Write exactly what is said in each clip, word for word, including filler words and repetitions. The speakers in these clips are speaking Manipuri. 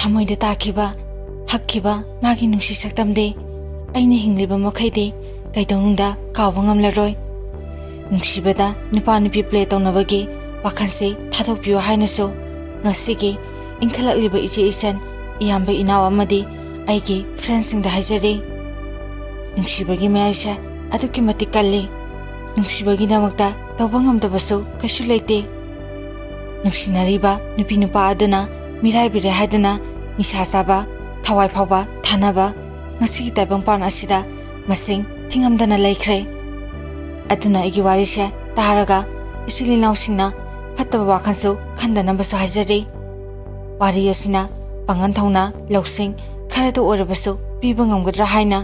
ꯑꯃꯣꯏꯗ ꯇꯥꯈꯤꯕ, ꯍꯛꯈꯤꯕ ꯃꯥꯒꯤ ꯅꯨꯡꯁꯤ ꯁꯛꯇꯝꯗꯤ ꯑꯩꯅ ꯍꯤꯡꯂꯤꯕ ꯃꯈꯩꯗꯤ ꯀꯩꯗꯧꯅꯨꯡꯗ ꯀꯥꯎꯕ ꯉꯝꯂꯔꯣꯏ꯫ ꯅꯨꯡꯁꯤꯕꯗ ꯅꯨꯄꯥ ꯅꯨꯄꯤ ꯄ꯭ꯂꯦ ꯇꯧꯅꯕꯒꯤ ꯋꯥꯈꯜꯁꯤ ꯊꯥꯗꯣꯛꯄꯤꯌꯨ ꯍꯥꯏꯅꯁꯨ ꯉꯁꯤꯒꯤ ꯏꯟꯈꯠꯂꯛꯂꯤꯕ ꯏꯆꯦ ꯏꯆꯟ, ꯏꯌꯥꯝꯕ ꯏꯅꯥꯎ ꯑꯃꯗꯤ ꯑꯩꯒꯤ ꯐ꯭ꯔꯦꯟꯁꯤꯡꯗ ꯍꯥꯏꯖꯔꯤ꯫ ꯅꯨꯡꯁꯤꯕꯒꯤ ꯃꯌꯥꯏꯁꯦ ꯑꯗꯨꯛꯀꯤ ꯃꯇꯤꯛ ꯀꯜꯂꯤ꯫ ꯅꯨꯡꯁꯤꯕꯒꯤꯗꯃꯛꯇ ꯇꯧꯕ ꯉꯝꯗꯕꯁꯨ ꯀꯩꯁꯨ ꯂꯩꯇꯦ꯫ ꯅꯨꯡꯁꯤꯅꯔꯤꯕ ꯅꯨꯄꯤ ꯅꯨꯄꯥ ꯑꯗꯨꯅ ꯃꯤꯔꯥꯏꯕꯤꯔꯦ ꯍꯥꯏꯗꯨꯅ ꯅꯤꯁꯥ ꯆꯥꯕ, ꯊꯋꯥꯏ ꯐꯥꯎꯕ ꯊꯥꯅꯕ ꯉꯁꯤꯒꯤ ꯇꯥꯏꯕꯪꯄꯥꯟ ꯑꯁꯤꯗ ꯃꯁꯤꯡ ꯊꯤꯉꯝꯗꯅ ꯂꯩꯈ꯭ꯔꯦ꯫ ꯑꯗꯨꯅ ꯑꯩꯒꯤ ꯋꯥꯔꯤꯁꯦ ꯇꯥꯔꯒ ꯏꯆꯤꯜ ꯏꯅꯥꯎꯁꯤꯡꯅ ꯐꯠꯇꯕ ꯋꯥꯈꯜꯁꯨ ꯈꯟꯗꯅꯕꯁꯨ ꯍꯥꯏꯖꯔꯤ꯫ ꯋꯥꯔꯤ ꯑꯁꯤꯅ ꯄꯥꯡꯒꯜ ꯊꯧꯅꯥ, ꯂꯧꯁꯤꯡ ꯈꯔꯗ ꯑꯣꯏꯔꯕꯁꯨ ꯄꯤꯕ ꯉꯝꯒꯗ꯭ꯔꯥ ꯍꯥꯏꯅ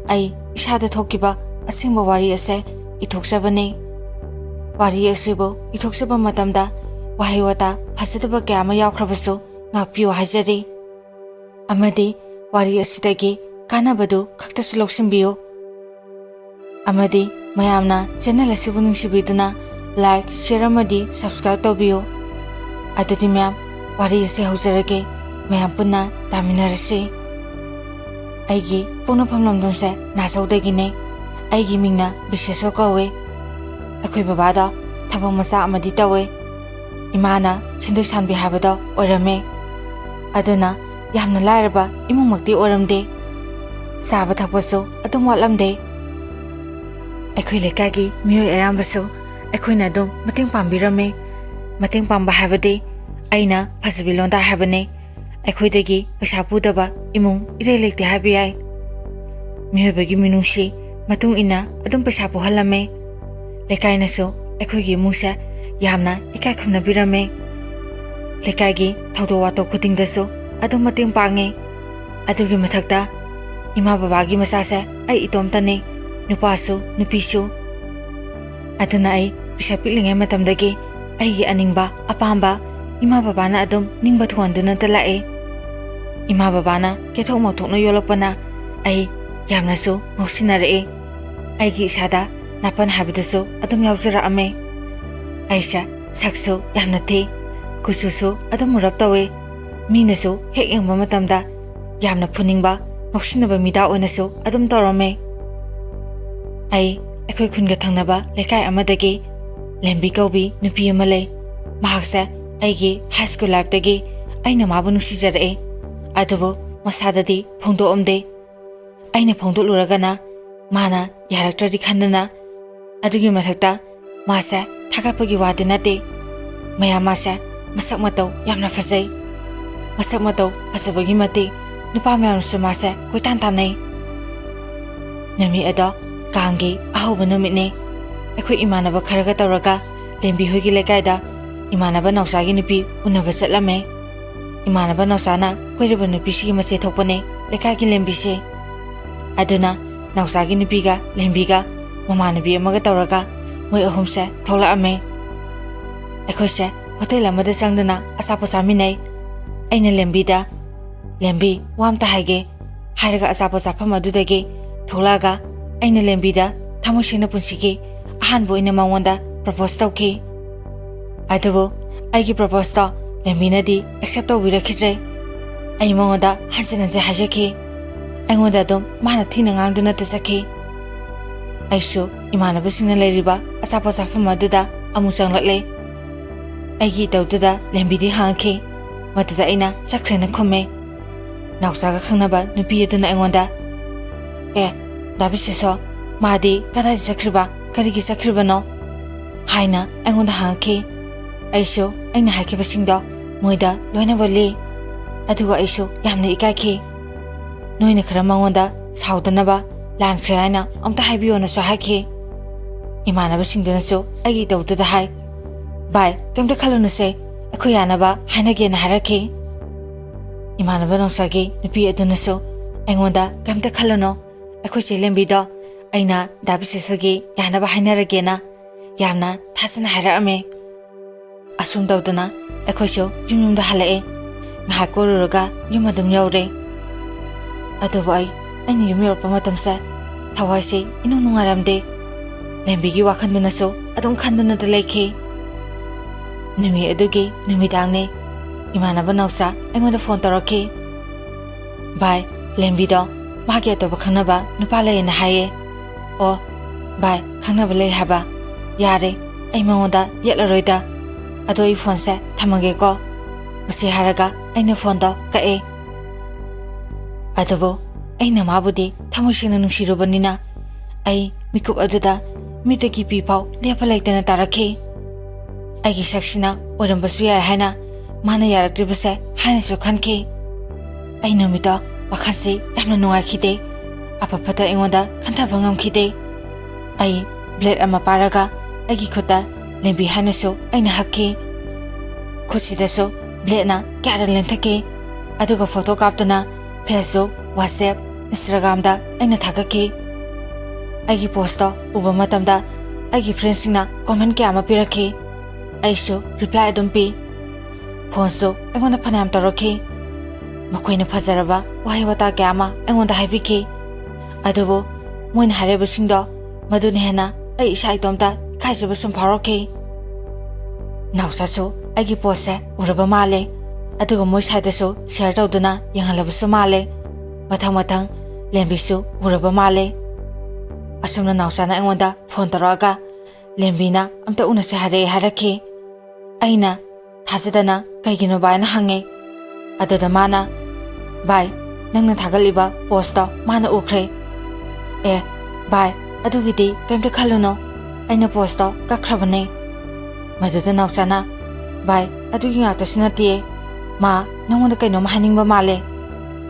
ꯑꯩ ꯏꯁꯥꯗ ꯊꯣꯛꯈꯤꯕ ꯑꯁꯦꯡꯕ ꯋꯥꯔꯤ ꯑꯁꯦ ꯏꯊꯣꯛꯆꯕꯅꯤ꯫ ꯋꯥꯔꯤ ꯑꯁꯤꯕꯨ ꯏꯊꯣꯛꯆꯕ ꯃꯇꯝꯗ ꯋꯥꯍꯩ ꯋꯥꯇꯥ ꯐꯖꯗꯕ ꯀꯌꯥ ꯑꯃ ꯌꯥꯎꯈ꯭ꯔꯕꯁꯨ ꯉꯥꯛꯄꯤꯌꯨ ꯍꯥꯏꯖꯔꯤ꯫ ꯑꯃꯗꯤ ꯋꯥꯔꯤ ꯑꯁꯤꯗꯒꯤ ꯀꯥꯟꯅꯕꯗꯨ ꯈꯛꯇꯁꯨ ꯂꯧꯁꯤꯟꯕꯤꯌꯨ꯫ ꯑꯃꯗꯤ ꯃꯌꯥꯝꯅ ꯆꯦꯅꯦꯜ ꯑꯁꯤꯕꯨ ꯅꯨꯡꯁꯤꯕꯤꯗꯨꯅ ꯂꯥꯏꯛ, ꯁꯤꯌꯔ ꯑꯃꯗꯤ ꯁꯕꯁꯀ꯭ꯔꯥꯏꯕ ꯇꯧꯕꯤꯌꯨ꯫ ꯑꯗꯨꯗꯤ ꯃꯌꯥꯝ, ꯋꯥꯔꯤ ꯑꯁꯤ ꯍꯧꯖꯔꯒꯦ꯫ ꯃꯌꯥꯝ ꯄꯨꯟꯅ ꯇꯥꯃꯤꯟꯅꯔꯁꯤ꯫ ꯑꯩꯒꯤ ꯄꯣꯛꯅꯐꯝ ꯂꯝꯗꯝꯁꯦ ꯅꯥꯖꯧꯗꯒꯤꯅꯦ꯫ ꯑꯩꯒꯤ ꯃꯤꯡꯅ ꯕꯤꯁꯦꯁꯣꯔ ꯀꯧꯋꯦ꯫ ꯑꯩꯈꯣꯏ ꯕꯕꯥꯗꯣ ꯊꯕꯛ ꯃꯆꯥ ꯑꯃꯗꯤ ꯇꯧꯋꯦ꯫ ꯏꯃꯥꯅ ꯁꯦꯟꯗꯣꯏ ꯁꯥꯟꯕꯤ ꯍꯥꯏꯕꯗꯣ ꯑꯣꯏꯔꯝꯃꯦ꯫ ꯑꯗꯨꯅ ꯌꯥꯝꯅ ꯂꯥꯏꯔꯕ ꯏꯃꯨꯡꯃꯛꯇꯤ ꯑꯣꯏꯔꯝꯗꯦ꯫ ꯆꯥꯕ ꯊꯛꯄꯁꯨ ꯑꯗꯨꯝ ꯋꯥꯠꯂꯝꯗꯦ꯫ ꯑꯩꯈꯣꯏ ꯂꯩꯀꯥꯏꯒꯤ ꯃꯤꯑꯣꯏ ꯑꯌꯥꯝꯕꯁꯨ ꯑꯩꯈꯣꯏꯅ ꯑꯗꯨꯝ ꯃꯇꯦꯡ ꯄꯥꯡꯕꯤꯔꯝꯃꯤ꯫ ꯃꯇꯦꯡ ꯄꯥꯡꯕ ꯍꯥꯏꯕꯗꯤ ꯑꯩꯅ ꯐꯖꯕꯤ ꯂꯣꯟꯗꯥ ꯍꯥꯏꯕꯅꯤ꯫ ꯑꯩꯈꯣꯏꯗꯒꯤ ꯄꯩꯁꯥ ꯄꯨꯗꯕ ꯏꯃꯨꯡ ꯏꯔꯩ ꯂꯩꯇꯦ ꯍꯥꯏꯕ ꯌꯥꯏ꯫ ꯃꯤꯑꯣꯏꯕꯒꯤ ꯃꯤꯅꯨꯡꯁꯤ ꯃꯇꯨꯡ ꯏꯟꯅ ꯑꯗꯨꯝ ꯄꯩꯁꯥ ꯄꯨꯍꯜꯂꯝꯃꯤ꯫ ꯂꯩꯀꯥꯏꯅꯁꯨ ꯑꯩꯈꯣꯏꯒꯤ ꯏꯃꯨꯡꯁꯦ ꯌꯥꯝꯅ ꯏꯀꯥꯏ ꯈꯨꯝꯅꯕꯤꯔꯝꯃꯤ꯫ ꯂꯩꯀꯥꯏꯒꯤ ꯊꯧꯗꯣꯛ ꯋꯥꯊꯣꯛ ꯈꯨꯗꯤꯡꯗꯁꯨ ꯑꯗꯨꯝ ꯃꯇꯦꯡ ꯄꯥꯡꯉꯤ꯫ ꯑꯗꯨꯒꯤ ꯃꯊꯛꯇ ꯏꯃꯥ ꯕꯕꯥꯒꯤ ꯃꯆꯥꯁꯦ ꯑꯩ ꯏꯇꯣꯝꯇꯅꯤ, ꯅꯨꯄꯥꯁꯨ ꯅꯨꯄꯤꯁꯨ꯫ ꯑꯗꯨꯅ ꯑꯩ ꯄꯤꯁꯛ ꯄꯤꯛꯂꯤꯉꯩ ꯃꯇꯝꯗꯒꯤ ꯑꯩꯒꯤ ꯑꯅꯤꯡꯕ ꯑꯄꯥꯝꯕ ꯏꯃꯥ ꯕꯕꯥꯅ ꯑꯗꯨꯝ ꯅꯤꯡꯕ ꯊꯨꯡꯍꯟꯗꯨꯅꯇ ꯂꯥꯛꯏ꯫ ꯏꯃꯥ ꯕꯕꯥꯅ ꯀꯦꯊꯣꯛ ꯃꯧꯊꯣꯛꯅ ꯌꯣꯛꯂꯛꯄꯅ ꯑꯩ ꯌꯥꯝꯅꯁꯨ ꯉꯥꯎꯁꯤꯟꯅꯔꯛꯏ꯫ ꯑꯩꯒꯤ ꯏꯁꯥꯗ ꯅꯥꯄꯟ ꯍꯥꯏꯕꯗꯨꯁꯨ ꯑꯗꯨꯝ ꯌꯥꯎꯖꯔꯛꯑꯝꯃꯤ꯫ ꯑꯩꯁꯦ ꯁꯛꯁꯨ ꯌꯥꯝꯅ ꯊꯤ, ꯀꯨꯆꯨꯁꯨ ꯑꯗꯨꯝ ꯃꯨꯔꯞ ꯇꯧꯏ꯫ ꯃꯤꯅꯁꯨ ꯍꯦꯛ ꯌꯦꯡꯕ ꯃꯇꯝꯗ ꯌꯥꯝꯅ ꯐꯨꯅꯤꯡꯕ, ꯉꯥꯎꯁꯤꯟꯅꯕ ꯃꯤꯗꯥ ꯑꯣꯏꯅꯁꯨ ꯑꯗꯨꯝ ꯇꯧꯔꯝꯃꯦ꯫ ꯑꯩ ꯑꯩꯈꯣꯏ ꯈꯨꯟꯒ ꯊꯪꯅꯕ ꯂꯩꯀꯥꯏ ꯑꯃꯗꯒꯤ ꯂꯦꯝꯕꯤ ꯀꯧꯕꯤ ꯅꯨꯄꯤ ꯑꯃ ꯂꯩ꯫ ꯃꯍꯥꯛꯁꯦ ꯑꯩꯒꯤ ꯍꯥꯏ ꯁ꯭ꯀꯨꯜ ꯂꯥꯏꯐꯇꯒꯤ ꯑꯩꯅ ꯃꯥꯕꯨ ꯅꯨꯡꯁꯤꯖꯔꯛꯏ꯫ ꯑꯗꯨꯕꯨ ꯃꯁꯥꯗꯗꯤ ꯐꯣꯡꯗꯣꯛꯑꯝꯗꯦ꯫ ꯑꯩꯅ ꯐꯣꯡꯗꯣꯛꯂꯨꯔꯒꯅ ꯃꯥꯅ ꯌꯥꯔꯛꯇ꯭ꯔꯗꯤ ꯈꯟꯗꯅ, ꯑꯗꯨꯒꯤ ꯃꯊꯛꯇ ꯃꯥꯁꯦ ꯊꯥꯒꯠꯄꯒꯤ ꯋꯥꯗꯤ ꯅꯠꯇꯦ, ꯃꯌꯥꯝ ꯃꯥꯁꯦ ꯃꯁꯛ ꯃꯇꯧ ꯌꯥꯝꯅ ꯐꯖꯩ꯫ ꯃꯁꯛ ꯃꯇꯧ ꯐꯖꯕꯒꯤ ꯃꯇꯤꯛ ꯅꯨꯄꯥ ꯃꯌꯥꯝꯅꯁꯨ ꯃꯥꯁꯦ ꯀꯣꯏꯇꯥꯟ ꯇꯥꯟꯅꯩ꯫ ꯅꯨꯃꯤꯠ ꯑꯗꯣ ꯀꯥꯡꯒꯤ ꯑꯍꯧꯕ ꯅꯨꯃꯤꯠꯅꯤ꯫ ꯑꯩꯈꯣꯏ ꯏꯃꯥꯟꯅꯕ ꯈꯔꯒ ꯇꯧꯔꯒ ꯂꯦꯝꯕꯤ ꯍꯣꯏꯒꯤ ꯂꯩꯀꯥꯏꯗ ꯏꯃꯥꯟꯅꯕ ꯅꯥꯎꯆꯥꯒꯤ ꯅꯨꯄꯤ ꯎꯅꯕ ꯆꯠꯂꯝꯃꯦ꯫ ꯏꯃꯥꯟꯅꯕ ꯅꯥꯎꯆꯥꯅ ꯀꯣꯏꯔꯕ ꯅꯨꯄꯤꯁꯤꯒꯤ ꯃꯆꯦ ꯊꯣꯛꯄꯅꯦ ꯂꯩꯀꯥꯏꯒꯤ ꯂꯦꯝꯕꯤꯁꯦ꯫ ꯑꯗꯨꯅ ꯅꯥꯎꯆꯥꯒꯤ ꯅꯨꯄꯤꯒ ꯂꯦꯝꯕꯤꯒ ꯃꯃꯥꯟꯅꯕꯤ ꯑꯃꯒ ꯇꯧꯔꯒ ꯃꯣꯏ ꯑꯍꯨꯝꯁꯦ ꯊꯣꯛꯂꯛꯑꯝꯃꯦ꯫ ꯑꯩꯈꯣꯏꯁꯦ ꯍꯣꯇꯦꯜ ꯑꯃꯗ ꯆꯪꯗꯨꯅ ꯑꯆꯥꯄꯣꯠ ꯆꯥꯃꯤꯟꯅꯩ꯫ ꯑꯩꯅ ꯂꯦꯝꯕꯤꯗ, "ꯂꯦꯝꯕꯤ, ꯋꯥ ꯑꯝꯇ ꯍꯥꯏꯒꯦ" ꯍꯥꯏꯔꯒ ꯑꯆꯥꯄꯣꯠ ꯆꯥꯐꯝ ꯑꯗꯨꯗꯒꯤ ꯊꯣꯛꯂꯛꯑꯒ ꯑꯩꯅ ꯂꯦꯝꯕꯤꯗ ꯊꯃꯣꯏ ꯁꯦꯡꯅ ꯄꯨꯟꯁꯤꯒꯤ ꯑꯍꯥꯟꯕ ꯑꯣꯏꯅ ꯃꯉꯣꯟꯗ ꯄ꯭ꯔꯄꯣꯁ ꯇꯧꯈꯤ꯫ ꯑꯗꯨꯕꯨ ꯑꯩꯒꯤ ꯄ꯭ꯔꯄꯣꯁꯇꯣ ꯂꯦꯝꯕꯤꯅꯗꯤ ꯑꯦꯛꯁꯦꯞ ꯇꯧꯕꯤꯔꯛꯈꯤꯗ꯭ꯔꯦ꯫ ꯑꯩ ꯃꯉꯣꯟꯗ ꯍꯟꯖꯤꯟ ꯍꯟꯖꯤꯟ ꯍꯥꯏꯖꯈꯤ꯫ ꯑꯩꯉꯣꯟꯗ ꯑꯗꯨꯝ ꯃꯥꯅ ꯊꯤꯅ ꯉꯥꯡꯗꯨꯅ ꯆꯠꯈꯤ꯫ ꯑꯩꯁꯨ ꯏꯃꯥꯟꯅꯕꯁꯤꯡꯅ ꯂꯩꯔꯤꯕ ꯑꯆꯥꯄꯣꯠ ꯆꯥꯐꯝ ꯑꯗꯨꯗ ꯑꯃꯨꯛ ꯆꯪꯂꯛꯂꯦ꯫ ꯑꯩꯒꯤ ꯏꯇꯧꯗꯨꯗ ꯂꯦꯝꯕꯤꯗꯤ ꯍꯥꯡꯈꯤ꯫ ꯃꯗꯨꯗ ꯑꯩꯅ ꯆꯠꯈ꯭ꯔꯦꯅ ꯈꯨꯝꯃꯦ꯫ ꯅꯥꯎꯆꯥꯒ ꯈꯪꯅꯕ ꯅꯨꯄꯤ ꯑꯗꯨꯅ ꯑꯩꯉꯣꯟꯗ, "ꯑꯦ, ꯗꯥ ꯕꯤꯁꯦꯁꯣ, ꯃꯥꯗꯤ ꯀꯗꯥꯏꯗ ꯆꯠꯈ꯭ꯔꯤꯕ? ꯀꯔꯤꯒꯤ ꯆꯠꯈ꯭ꯔꯤꯕꯅꯣ?" ꯍꯥꯏꯅ ꯑꯩꯉꯣꯟꯗ ꯍꯪꯉꯛꯈꯤ꯫ ꯑꯩꯁꯨ ꯑꯩꯅ ꯍꯥꯏꯈꯤꯕꯁꯤꯡꯗꯣ ꯃꯣꯏꯗ ꯂꯣꯏꯅ ꯎꯠꯂꯤ꯫ ꯑꯗꯨꯒ ꯑꯩꯁꯨ ꯌꯥꯝꯅ ꯏꯀꯥꯏꯈꯤ꯫ "ꯅꯣꯏꯅ ꯈꯔ ꯃꯉꯣꯟꯗ ꯁꯥꯎꯗꯅꯕ, ꯂꯥꯟꯈ꯭ꯔꯦ ꯍꯥꯏꯅ ꯑꯝꯇ ꯍꯥꯏꯕꯤꯌꯣꯅꯁꯨ" ꯍꯥꯏꯈꯤ꯫ ꯏꯃꯥꯟꯅꯕꯁꯤꯡꯗꯨꯅꯁꯨ ꯑꯩꯒꯤ ꯏꯇꯧꯗꯨꯗ ꯍꯥꯏ, "ꯚꯥꯏ, ꯀꯩꯝꯇ ꯈꯜꯂꯨꯅꯨꯁꯦ, ꯑꯩꯈꯣꯏ ꯌꯥꯅꯕ ꯍꯥꯏꯅꯒꯦꯅ" ꯍꯥꯏꯔꯛꯈꯤ꯫ ꯏꯃꯥꯟꯅꯕ ꯅꯥꯎꯆꯥꯒꯤ ꯅꯨꯄꯤ ꯑꯗꯨꯅꯁꯨ ꯑꯩꯉꯣꯟꯗ, "ꯀꯩꯝꯇ ꯈꯜꯂꯨꯅꯨ, ꯑꯩꯈꯣꯏ ꯆꯦ ꯂꯦꯝꯕꯤꯗꯣ ꯑꯩꯅ ꯗꯥ ꯕꯤꯁꯦꯁꯒꯤ ꯌꯥꯅꯕ ꯍꯥꯏꯅꯔꯒꯦꯅ" ꯌꯥꯝꯅ ꯊꯥꯖꯅ ꯍꯥꯏꯔꯛꯑꯝꯃꯦ꯫ ꯑꯁꯨꯝ ꯇꯧꯗꯅ ꯑꯩꯈꯣꯏꯁꯨ ꯌꯨꯝ ꯌꯨꯝꯗ ꯍꯜꯂꯛꯑꯦ꯫ ꯉꯥꯏꯍꯥꯛ ꯀꯣꯏꯔꯨꯔꯒ ꯌꯨꯝ ꯑꯗꯨꯝ ꯌꯧꯔꯦ꯫ ꯑꯗꯨꯕꯨ ꯑꯩ, ꯑꯩꯅ ꯌꯨꯝ ꯌꯧꯔꯛꯄ ꯃꯇꯝꯁꯦ ꯊꯋꯥꯏꯁꯦ ꯏꯅꯨꯡ ꯅꯨꯡꯉꯥꯏꯔꯝꯗꯦ꯫ ꯂꯦꯝꯕꯤꯒꯤ ꯋꯥꯈꯜꯗꯨꯅꯁꯨ ꯑꯗꯨꯝ ꯈꯟꯗꯨꯅꯗ ꯂꯩꯈꯤ꯫ ꯅꯨꯃꯤꯠ ꯑꯗꯨꯒꯤ ꯅꯨꯃꯤꯗꯥꯡꯅꯤ꯫ ꯏꯃꯥꯟꯅꯕ ꯅꯥꯎꯆꯥ ꯑꯩꯉꯣꯟꯗ ꯐꯣꯟ ꯇꯧꯔꯛꯈꯤ꯫ "ꯚꯥꯏ, ꯂꯦꯝꯕꯤꯗꯣ ꯃꯥꯒꯤ ꯑꯇꯣꯞꯄ ꯈꯪꯅꯕ ꯅꯨꯄꯥ ꯂꯩꯌꯦꯅ ꯍꯥꯏꯌꯦ꯫" "ꯑꯣ, ꯚꯥꯏ, ꯈꯪꯅꯕ ꯂꯩ ꯍꯥꯏꯕ? ꯌꯥꯔꯦ, ꯑꯩ ꯃꯉꯣꯟꯗ ꯌꯦꯠꯂꯔꯣꯏꯗ꯫ ꯑꯗꯣ ꯑꯩ ꯐꯣꯟꯁꯦ ꯊꯝꯃꯒꯦꯀꯣ꯫" ꯃꯁꯤ ꯍꯥꯏꯔꯒ ꯑꯩꯅ ꯐꯣꯟꯗꯣ ꯀꯛꯑꯦ꯫ ꯑꯗꯨꯕꯨ ꯑꯩꯅ ꯃꯥꯕꯨꯗꯤ ꯊꯃꯣꯏ ꯁꯦꯡꯅ ꯅꯨꯡꯁꯤꯔꯨꯕꯅꯤꯅ ꯑꯩ ꯃꯤꯀꯨꯞ ꯑꯗꯨꯗ ꯃꯤꯠꯇꯒꯤ ꯄꯤ ꯐꯥꯎ ꯂꯦꯞꯄ ꯂꯩꯇꯅ ꯇꯥꯔꯛꯈꯤ꯫ ꯑꯩꯒꯤ ꯁꯛꯁꯤꯅ ꯑꯣꯏꯔꯝꯕꯁꯨ ꯌꯥꯏ ꯍꯥꯏꯅ ꯃꯥꯅ ꯌꯥꯔꯛꯇ꯭ꯔꯤꯕꯁꯦ ꯍꯥꯏꯅꯁꯨ ꯈꯟꯈꯤ꯫ ꯑꯩ ꯅꯨꯃꯤꯠꯇꯣ ꯋꯥꯈꯜꯁꯤ ꯌꯥꯝꯅ ꯅꯨꯡꯉꯥꯏꯈꯤꯗꯦ꯫ ꯑꯐ ꯐꯠꯇ ꯑꯩꯉꯣꯟꯗ ꯈꯟꯊꯕ ꯉꯝꯈꯤꯗꯦ꯫ ꯑꯩ ꯕ꯭ꯂꯦꯗ ꯑꯃ ꯄꯥꯏꯔꯒ ꯑꯩꯒꯤ ꯈꯨꯠꯇ ꯂꯦꯝꯕꯤ ꯍꯥꯏꯅꯁꯨ ꯑꯩꯅ ꯍꯛꯈꯤ꯫ ꯈꯨꯠꯁꯤꯗꯁꯨ ꯕ꯭ꯂꯦꯗꯅ ꯀꯌꯥꯔꯛ ꯂꯦꯟꯊꯛꯈꯤ꯫ ꯑꯗꯨꯒ ꯐꯣꯇꯣ ꯀꯥꯞꯇꯨꯅ Facebook, WhatsApp, Instagramꯗ ꯑꯩꯅ ꯊꯥꯒꯠꯈꯤ꯫ ꯑꯩꯒꯤ ꯄꯣꯁꯇꯣ ꯎꯕ ꯃꯇꯝꯗ ꯑꯩꯒꯤ ꯐ꯭ꯔꯦꯟꯁꯤꯡꯅ ꯀꯣꯃꯦꯟ ꯀꯌꯥ ꯑꯃ ꯄꯤꯔꯛꯈꯤ꯫ ꯑꯩꯁꯨ ꯔꯤꯄ꯭ꯂꯥꯏ ꯑꯗꯨꯝ ꯄꯤ꯫ ꯐꯣꯟꯁꯨ ꯑꯩꯉꯣꯟꯗ ꯐꯅꯌꯥꯝ ꯇꯧꯔꯛꯈꯤ꯫ ꯃꯈꯣꯏꯅ ꯐꯖꯔꯕ ꯋꯥꯍꯩ ꯋꯥꯇꯥ ꯀꯌꯥ ꯑꯃ ꯑꯩꯉꯣꯟꯗ ꯍꯥꯏꯕꯤꯈꯤ꯫ ꯑꯗꯨꯕꯨ ꯃꯣꯏꯅ ꯍꯥꯏꯔꯤꯕꯁꯤꯡꯗꯣ ꯃꯗꯨꯅ ꯍꯦꯟꯅ ꯑꯩ ꯏꯁꯥ ꯏꯇꯣꯝꯇ ꯏꯀꯥꯏꯖꯕ ꯁꯨꯝ ꯐꯥꯎꯔꯛꯈꯤ꯫ ꯅꯥꯎꯆꯥꯁꯨ ꯑꯩꯒꯤ ꯄꯣꯁꯁꯦ ꯎꯔꯕ ꯃꯥꯜꯂꯦ, ꯑꯗꯨꯒ ꯃꯣꯏ ꯁꯥꯏꯗꯁꯨ ꯁꯤꯌꯔ ꯇꯧꯗꯨꯅ ꯌꯦꯡꯍꯜꯂꯕꯁꯨ ꯃꯥꯜꯂꯦ꯫ ꯃꯊꯪ ꯃꯊꯪ ꯂꯦꯝꯕꯤꯁꯨ ꯎꯔꯕ ꯃꯥꯜꯂꯦ꯫ ꯑꯁꯨꯝꯅ ꯅꯥꯎꯆꯥꯅ ꯑꯩꯉꯣꯟꯗ ꯐꯣꯟ ꯇꯧꯔꯛꯑꯒ ꯂꯦꯝꯕꯤꯅ ꯑꯝꯇ ꯎꯅꯁꯦ ꯍꯥꯏꯔꯛꯑꯦ ꯍꯥꯏꯔꯛꯈꯤ꯫ ꯑꯩꯅ ꯊꯥꯖꯗꯅ "ꯀꯩꯒꯤꯅꯣ ꯚꯥꯏ?" ꯍꯥꯏꯅ ꯍꯪꯉꯦ꯫ ꯑꯗꯨꯗ ꯃꯥꯅ, "ꯚꯥꯏ, ꯅꯪꯅ ꯊꯥꯒꯠꯂꯤꯕ ꯄꯣꯁꯇꯣ ꯃꯥꯅ ꯎꯈ꯭ꯔꯦ꯫" "ꯑꯦ ꯚꯥꯏ, ꯑꯗꯨꯒꯤꯗꯤ ꯀꯩꯝꯇ ꯈꯜꯂꯨꯅꯣ, ꯑꯩꯅ ꯄꯣꯁꯇꯣ ꯀꯛꯈ꯭ꯔꯕꯅꯦ꯫" ꯃꯗꯨꯗ ꯅꯥꯎꯆꯥꯅ, "ꯚꯥꯏ, ꯑꯗꯨꯒꯤ ꯉꯥꯛꯇꯁꯨ ꯅꯠꯇꯦ, ꯃꯥ ꯅꯪꯉꯣꯟꯗ ꯀꯩꯅꯣꯝ ꯍꯥꯏꯅꯤꯡꯕ ꯃꯥꯜꯂꯦ꯫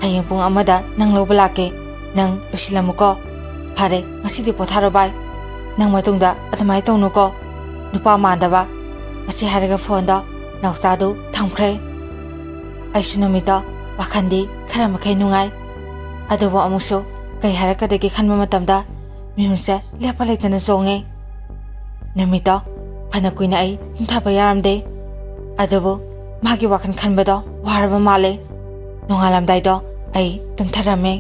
ꯍꯌꯦꯡ ꯄꯨꯡ ꯑꯃꯗ ꯅꯪ ꯂꯧꯕ ꯂꯥꯛꯀꯦ, ꯅꯪ ꯂꯣꯏꯁꯤꯜꯂꯝꯃꯨꯀꯣ꯫ ꯐꯔꯦ, ꯉꯁꯤꯗꯤ ꯄꯣꯊꯥꯔꯣ ꯚꯥꯏ, ꯅꯪ ꯃꯇꯨꯡꯗ ꯑꯗꯨꯃꯥꯏꯅ ꯇꯧꯅꯨꯀꯣ, ꯅꯨꯄꯥ ꯃꯥꯟꯗꯕ꯫" ꯃꯁꯤ ꯍꯥꯏꯔꯒ ꯐꯣꯟꯗꯣ ꯅꯥꯎꯆꯥꯗꯨ ꯊꯝꯈ꯭ꯔꯦ꯫ ꯑꯩꯁꯨ ꯅꯨꯃꯤꯠꯇꯣ ꯋꯥꯈꯜꯗꯤ ꯈꯔ ꯃꯈꯩ ꯅꯨꯡꯉꯥꯏ, ꯑꯗꯨꯕꯨ ꯑꯃꯨꯛꯁꯨ ꯀꯩ ꯍꯥꯏꯔꯛꯀꯗꯒꯦ ꯈꯟꯕ ꯃꯇꯝꯗ ꯃꯤꯍꯨꯟꯁꯦ ꯂꯦꯞꯄ ꯂꯩꯇꯅ ꯆꯣꯡꯉꯦ꯫ ꯅꯨꯃꯤꯠꯇꯣ ꯐꯅ ꯀꯨꯏꯅ ꯑꯩ ꯇꯨꯝꯊꯕ ꯌꯥꯔꯝꯗꯦ, ꯑꯗꯨꯕꯨ ꯃꯥꯒꯤ ꯋꯥꯈꯜ ꯈꯟꯕꯗꯣ ꯋꯥꯔꯕ ꯃꯥꯜꯂꯦ꯫ ꯅꯣꯡꯉꯥꯜꯂꯝꯗꯥꯏꯗꯣ ꯑꯩ ꯇꯨꯝꯊꯔꯝꯃꯦ꯫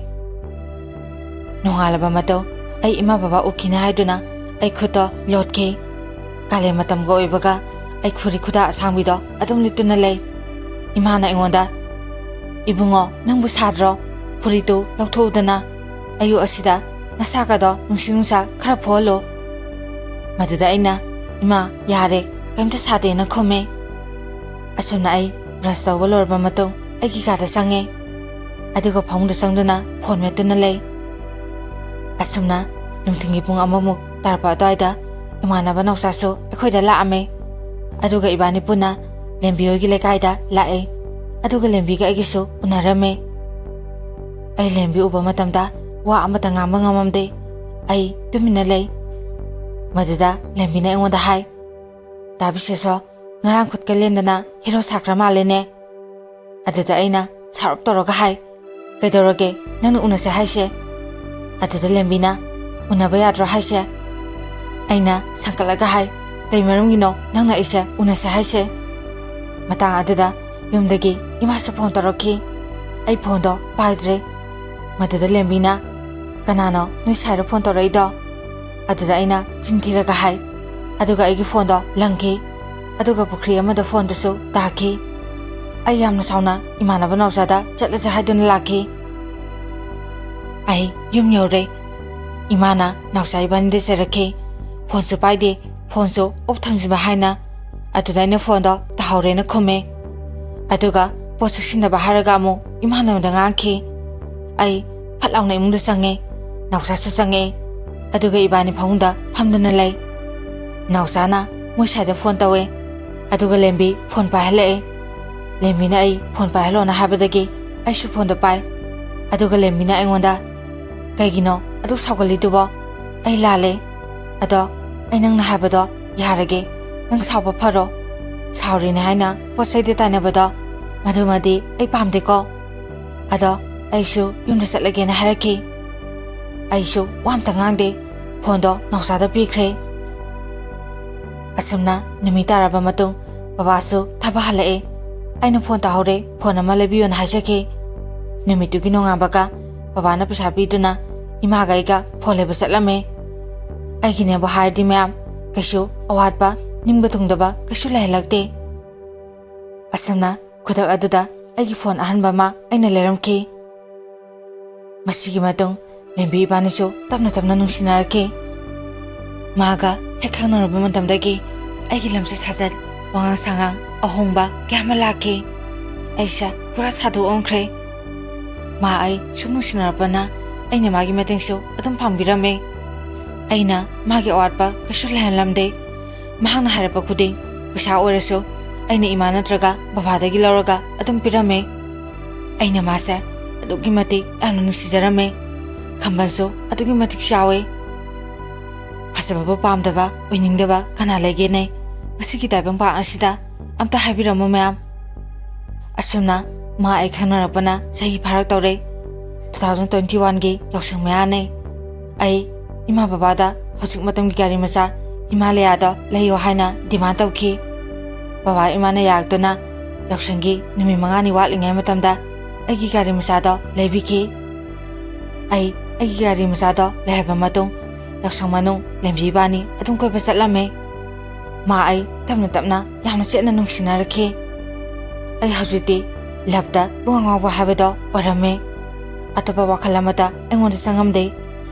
ꯅꯣꯡꯉꯥꯜꯂꯕ ꯃꯇꯨꯡ ꯑꯩ ꯏꯃꯥ ꯕꯕꯥ ꯎꯈꯤꯅꯤ ꯍꯥꯏꯗꯨꯅ ꯑꯩ ꯈꯨꯠꯇꯣ ꯂꯣꯠꯈꯤ꯫ ꯀꯥꯂꯦꯟ ꯃꯇꯝꯒ ꯑꯣꯏꯕꯒ ꯑꯩ ꯐꯨꯔꯤꯠ ꯈꯨꯗꯥ ꯑꯁꯥꯡꯕꯤꯗꯣ ꯑꯗꯨꯝ ꯂꯤꯠꯇꯨꯅ ꯂꯩ꯫ ꯏꯃꯥꯅ ꯑꯩꯉꯣꯟꯗ, "ꯏꯕꯨꯡꯉꯣ, ꯅꯪꯕꯨ ꯁꯥꯗ꯭ꯔꯣ? ꯐꯨꯔꯤꯠꯇꯨ ꯂꯧꯊꯣꯛꯎꯗꯅ꯫ ꯑꯌꯨꯛ ꯑꯁꯤꯗ ꯅꯁꯥꯒꯗꯣ ꯅꯨꯡꯁꯤꯠ ꯅꯨꯡꯁꯥ ꯈꯔ ꯐꯨꯍꯜꯂꯨ꯫" ꯃꯗꯨꯗ ꯑꯩꯅ, "ꯏꯃꯥ, ꯌꯥꯔꯦ, ꯀꯩꯝꯇ ꯁꯥꯗꯦꯅ" ꯈꯨꯝꯃꯦ꯫ ꯑꯁꯨꯝꯅ ꯑꯩ ꯕ꯭ꯔꯁ ꯇꯧꯕ ꯂꯣꯏꯔꯕ ꯃꯇꯨꯡ ꯑꯩꯒꯤ ꯀꯥꯗ ꯆꯪꯉꯦ꯫ ꯑꯗꯨꯒ ꯐꯃꯨꯡꯗ ꯆꯪꯗꯨꯅ ꯐꯣꯟ ꯃꯦꯠꯇꯨꯅ ꯂꯩ꯫ ꯑꯁꯨꯝꯅ ꯅꯨꯡꯊꯤꯜꯒꯤ ꯄꯨꯡ ꯑꯃꯃꯨꯛ ꯇꯥꯔꯛꯄ ꯑꯗꯨꯋꯥꯏꯗ ꯏꯃꯥꯟꯅꯕ ꯅꯥꯎꯆꯥꯁꯨ ꯑꯩꯈꯣꯏꯗ ꯂꯥꯛꯑꯝꯃꯦ꯫ ꯑꯗꯨꯒ ꯏꯕꯥꯅꯤ ꯄꯨꯟꯅ ꯂꯦꯝꯕꯤ ꯍꯣꯏꯒꯤ ꯂꯩꯀꯥꯏꯗ ꯂꯥꯛꯑꯦ꯫ ꯑꯗꯨꯒ ꯂꯦꯝꯕꯤꯒ ꯑꯩꯒꯁꯨ ꯎꯅꯔꯝꯃꯦ꯫ ꯑꯩ ꯂꯦꯝꯕꯤ ꯎꯕ ꯃꯇꯝꯗ ꯋꯥ ꯑꯃꯇ ꯉꯥꯡꯕ ꯉꯝꯃꯝꯗꯦ꯫ ꯑꯩ ꯇꯨꯃꯤꯟꯅ ꯂꯩ꯫ ꯃꯗꯨꯗ ꯂꯦꯝꯕꯤꯅ ꯑꯩꯉꯣꯟꯗ ꯍꯥꯏ, "ꯗꯥ ꯕꯤꯁꯦꯁꯣ, ꯉꯔꯥꯡ ꯈꯨꯠꯀ ꯂꯦꯟꯗꯅ ꯍꯦꯔꯣ ꯁꯥꯈ꯭ꯔ ꯃꯥꯜꯂꯦꯅꯦ?" ꯑꯗꯨꯗ ꯑꯩꯅ ꯁꯥꯎꯔꯞ ꯇꯧꯔꯒ ꯍꯥꯏ, "ꯀꯩꯗꯧꯔꯒꯦ? ꯅꯪꯅ ꯎꯅꯁꯦ ꯍꯥꯏꯁꯦ?" ꯑꯗꯨꯗ ꯂꯦꯝꯕꯤꯅ, "ꯎꯅꯕ ꯌꯥꯗ꯭ꯔꯣ ꯍꯥꯏꯁꯦ?" ꯑꯩꯅ ꯁꯪꯀꯠꯂꯒ ꯍꯥꯏ, "ꯀꯩ ꯃꯔꯝꯒꯤꯅꯣ ꯅꯪꯅ ꯑꯩꯁꯦ ꯎꯅꯁꯦ ꯍꯥꯏꯁꯦ?" ꯃꯇꯥꯡ ꯑꯗꯨꯗ ꯌꯨꯝꯗꯒꯤ ꯏꯃꯥꯁꯨ ꯐꯣꯟ ꯇꯧꯔꯛꯈꯤ꯫ ꯑꯩ ꯐꯣꯟꯗꯣ ꯄꯥꯏꯗ꯭ꯔꯦ꯫ ꯃꯗꯨꯗ ꯂꯦꯝꯕꯤꯅ, "ꯀꯅꯥꯅꯣ ꯅꯣꯏ ꯁꯥꯏꯔꯣ ꯐꯣꯟ ꯇꯧꯔꯛꯏꯗꯣ?" ꯑꯗꯨꯗ ꯑꯩꯅ ꯆꯤꯟ ꯊꯤꯔꯒ ꯍꯥꯏ, ꯑꯗꯨꯒ ꯑꯩꯒꯤ ꯐꯣꯟꯗꯣ ꯂꯪꯈꯤ꯫ ꯑꯗꯨꯒ ꯄꯨꯈ꯭ꯔꯤ ꯑꯃꯗ ꯐꯣꯟꯗꯨꯁꯨ ꯇꯥꯈꯤ꯫ ꯑꯩ ꯌꯥꯝꯅ ꯁꯥꯎꯅ ꯏꯃꯥꯟꯅꯕ ꯅꯥꯎꯆꯥꯗ ꯆꯠꯂꯁꯦ ꯍꯥꯏꯗꯨꯅ ꯂꯥꯛꯈꯤ꯫ ꯑꯩ ꯌꯨꯝ ꯌꯧꯔꯦ꯫ ꯏꯃꯥꯅ ꯅꯥꯎꯆꯥ ꯏꯕꯥꯅꯤꯗ ꯆꯩꯔꯛꯈꯤ꯫ ꯐꯣꯟꯁꯨ ꯄꯥꯏꯗꯦ, ꯐꯣꯟꯁꯨ ꯑꯣꯐ ꯊꯝꯖꯤꯟꯕ ꯍꯥꯏꯅ꯫ ꯑꯗꯨꯗ ꯑꯩꯅ ꯐꯣꯟꯗꯣ ꯇꯥꯍꯧꯔꯦꯅ ꯈꯨꯝꯃꯦ꯫ ꯑꯗꯨꯒ ꯄꯣꯠ ꯆꯦꯛꯁꯤꯟꯅꯕ ꯍꯥꯏꯔꯒ ꯑꯃꯨꯛ ꯏꯃꯥꯟꯅꯕꯗ ꯉꯥꯡꯈꯤ꯫ ꯑꯩ ꯐꯠ ꯂꯥꯎꯅ ꯏꯃꯨꯡꯗ ꯆꯪꯉꯦ꯫ ꯅꯥꯎꯆꯥꯁꯨ ꯆꯪꯉꯛꯑꯦ꯫ ꯑꯗꯨꯒ ꯏꯕꯥꯅꯤ ꯐꯃꯨꯡꯗ ꯐꯝꯗꯨꯅ ꯂꯩ꯫ ꯅꯥꯎꯆꯥꯅ ꯃꯣꯏ ꯁ꯭ꯋꯥꯏꯗ ꯐꯣꯟ ꯇꯧꯋꯦ꯫ ꯑꯗꯨꯒ ꯂꯦꯝꯕꯤ ꯐꯣꯟ ꯄꯥꯏꯍꯜꯂꯛꯑꯦ꯫ ꯂꯦꯝꯕꯤꯅ ꯑꯩ ꯐꯣꯟ ꯄꯥꯏꯍꯜꯂꯣꯅ ꯍꯥꯏꯕꯗꯒꯤ ꯑꯩꯁꯨ ꯐꯣꯟꯗꯣ ꯄꯥꯏ꯫ ꯑꯗꯨꯒ ꯂꯦꯝꯕꯤꯅ ꯑꯩꯉꯣꯟꯗ, "ꯀꯩꯒꯤꯅꯣ ꯑꯗꯨꯛ ꯁꯥꯎꯒꯠꯂꯤꯗꯨꯕꯣ?" ꯑꯩ ꯂꯥꯜꯂꯦ꯫ ꯑꯗꯣ ꯑꯩ ꯅꯪꯅ ꯍꯥꯏꯕꯗꯣ ꯌꯥꯔꯒꯦ꯫ ꯅꯪ ꯁꯥꯎꯕ ꯐꯔꯣ꯫ ꯁꯥꯎꯔꯤꯅꯦ ꯍꯥꯏꯅ ꯄꯣꯠ ꯆꯩꯗ ꯇꯥꯏꯅꯕꯗꯣ, ꯃꯗꯨꯃꯗꯤ ꯑꯩ ꯄꯥꯝꯗꯦꯀꯣ꯫ ꯑꯗꯣ ꯑꯩꯁꯨ ꯌꯨꯝꯗ ꯆꯠꯂꯒꯦꯅ ꯍꯥꯏꯔꯛꯈꯤ꯫ ꯑꯩꯁꯨ ꯋꯥ ꯑꯝꯇ ꯉꯥꯡꯗꯦ꯫ ꯐꯣꯟꯗꯣ ꯅꯥꯎꯆꯥꯗ ꯄꯤꯈ꯭ꯔꯦ꯫ ꯑꯁꯨꯝꯅ ꯅꯨꯃꯤꯠ ꯇꯥꯔꯕ ꯃꯇꯨꯡ ꯕꯕꯥꯁꯨ ꯊꯕꯛ ꯍꯜꯂꯛꯑꯦ꯫ ꯑꯩꯅ ꯐꯣꯟ ꯇꯧꯍꯧꯔꯦ, ꯐꯣꯟ ꯑꯃ ꯂꯩꯕꯤꯌꯣꯅ ꯍꯥꯏꯖꯈꯤ꯫ ꯅꯨꯃꯤꯠꯇꯨꯒꯤ ꯅꯣꯡꯉꯥꯟꯕꯒ ꯕꯕꯥꯅ ꯄꯩꯁꯥ ꯄꯤꯗꯨꯅ ꯏꯃꯥꯒ ꯑꯩꯒ ꯐꯣꯟ ꯂꯩꯕ ꯆꯠꯂꯝꯃꯦ꯫ ꯑꯩꯒꯤꯅꯦꯕꯨ ꯍꯥꯏꯔꯗꯤ ꯃꯌꯥꯝ, ꯀꯩꯁꯨ ꯑꯋꯥꯠꯄ, ꯅꯤꯡꯕ ꯊꯨꯡꯗꯕ ꯀꯩꯁꯨ ꯂꯩꯍꯜꯂꯛꯇꯦ꯫ ꯑꯁꯨꯝꯅ ꯈꯨꯗꯛ ꯑꯗꯨꯗ ꯑꯩꯒꯤ ꯐꯣꯟ ꯑꯍꯟꯕ ꯑꯃ ꯑꯩꯅ ꯂꯩꯔꯝꯈꯤ꯫ ꯃꯁꯤꯒꯤ ꯃꯇꯨꯡ ꯂꯦꯝꯕꯤ ꯏꯕꯥꯅꯤꯁꯨ ꯇꯞꯅ ꯇꯞꯅ ꯅꯨꯡꯁꯤꯅꯔꯛꯈꯤ꯫ ꯃꯥꯒ ꯍꯦꯛ ꯈꯪꯅꯔꯨꯕ ꯃꯇꯝꯗꯒꯤ ꯑꯩꯒꯤ ꯂꯝꯆꯠ ꯁꯥꯖꯠ, ꯋꯥꯉꯥꯡ ꯁꯉꯥꯡ ꯑꯍꯣꯡꯕ ꯀꯌꯥ ꯑꯃ ꯂꯥꯛꯈꯤ꯫ ꯑꯩꯁꯦ ꯄꯨꯔꯥ ꯁꯥꯗꯨ ꯑꯣꯟꯈ꯭ꯔꯦ꯫ ꯃꯥ ꯑꯩ ꯁꯨꯝ ꯅꯨꯡꯁꯤꯅꯔꯛꯄꯅ ꯑꯩꯅ ꯃꯥꯒꯤ ꯃꯇꯦꯡꯁꯨ ꯑꯗꯨꯝ ꯄꯥꯡꯕꯤꯔꯝꯃꯦ꯫ ꯑꯩꯅ ꯃꯥꯒꯤ ꯑꯋꯥꯠꯄ ꯀꯩꯁꯨ ꯂꯩꯍꯜꯂꯝꯗꯦ꯫ ꯃꯍꯥꯛꯅ ꯍꯥꯏꯔꯛꯄ ꯈꯨꯗꯤꯡ, ꯄꯩꯁꯥ ꯑꯣꯏꯔꯁꯨ ꯑꯩꯅ ꯏꯃꯥ ꯅꯠꯇ꯭ꯔꯒ ꯕꯕꯥꯗꯒꯤ ꯂꯧꯔꯒ ꯑꯗꯨꯝ ꯄꯤꯔꯝꯃꯦ꯫ ꯑꯩꯅ ꯃꯥꯁꯦ ꯑꯗꯨꯛꯀꯤ ꯃꯇꯤꯛ ꯌꯥꯝꯅ ꯅꯨꯡꯁꯤꯖꯔꯝꯃꯦ꯫ ꯈꯝꯕꯜꯁꯨ ꯑꯗꯨꯛꯀꯤ ꯃꯇꯤꯛ ꯆꯥꯎꯋꯦ꯫ ꯐꯖꯕꯕꯨ ꯄꯥꯝꯗꯕ, ꯑꯣꯏꯅꯤꯡꯗꯕ ꯀꯅꯥ ꯂꯩꯒꯦꯅꯦ? ꯉꯁꯤꯒꯤ ꯇꯥꯏꯕꯪꯄꯥꯟ ꯑꯁꯤꯗ ꯑꯝꯇ ꯍꯥꯏꯕꯤꯔꯝꯃꯨ ꯃꯌꯥꯝ꯫ ꯑꯁꯨꯝꯅ ꯃꯥ ꯑꯩ ꯈꯪꯅꯔꯛꯄꯅ ꯆꯍꯤ ꯐꯥꯔꯛꯇꯧꯔꯦ꯫ ꯇꯨ ꯊꯥꯎꯖꯟ ꯇ꯭ꯋꯦꯟꯇꯤ ꯋꯥꯟꯒꯤ ꯌꯥꯎꯁꯪ ꯃꯌꯥꯅꯦ꯫ ꯑꯩ ꯏꯃꯥ ꯕꯕꯥꯗ ꯍꯧꯖꯤꯛ ꯃꯇꯝꯒꯤ ꯒꯥꯔꯤ ꯃꯆꯥ ꯍꯤꯃꯥꯂꯌꯥꯗꯣ ꯂꯩꯌꯣ ꯍꯥꯏꯅ ꯗꯤꯃꯥꯟ ꯇꯧꯈꯤ꯫ ꯕꯕꯥ ꯏꯃꯥꯅ ꯌꯥꯔꯛꯇꯨꯅ ꯌꯥꯎꯁꯪꯒꯤ ꯅꯨꯃꯤꯠ ꯃꯉꯥꯅꯤ ꯋꯥꯠꯂꯤꯉꯩ ꯃꯇꯝꯗ ꯑꯩꯒꯤ ꯒꯥꯔꯤ ꯃꯆꯥꯗꯣ ꯂꯩꯕꯤꯈꯤ꯫ ꯑꯩ ꯑꯩꯒꯤ ꯒꯥꯔꯤ ꯃꯆꯥꯗꯣ ꯂꯩꯔꯕ ꯃꯇꯨꯡ ꯌꯥꯎꯁꯪ ꯃꯅꯨꯡ ꯂꯦꯝꯕꯤ ꯏꯕꯥꯅꯤ ꯑꯗꯨꯝ ꯀꯣꯏꯕ ꯆꯠꯂꯝꯃꯦ꯫ ꯃꯥ ꯑꯩ ꯇꯞꯅ ꯇꯞꯅ ꯌꯥꯝꯅ ꯆꯦꯠꯅ ꯅꯨꯡꯁꯤꯅꯔꯛꯈꯤ꯫ ꯑꯩ ꯍꯧꯖꯤꯛꯇꯤ ꯂꯞꯇ ꯄꯨꯡꯉꯥꯎ ꯉꯥꯎꯕ ꯍꯥꯏꯕꯗꯣ ꯑꯣꯏꯔꯝꯃꯦ꯫ ꯑꯇꯣꯞꯄ ꯋꯥꯈꯜ ꯑꯃꯠꯇ ꯑꯩꯉꯣꯟꯗ ꯆꯪꯉꯝꯗꯦ꯫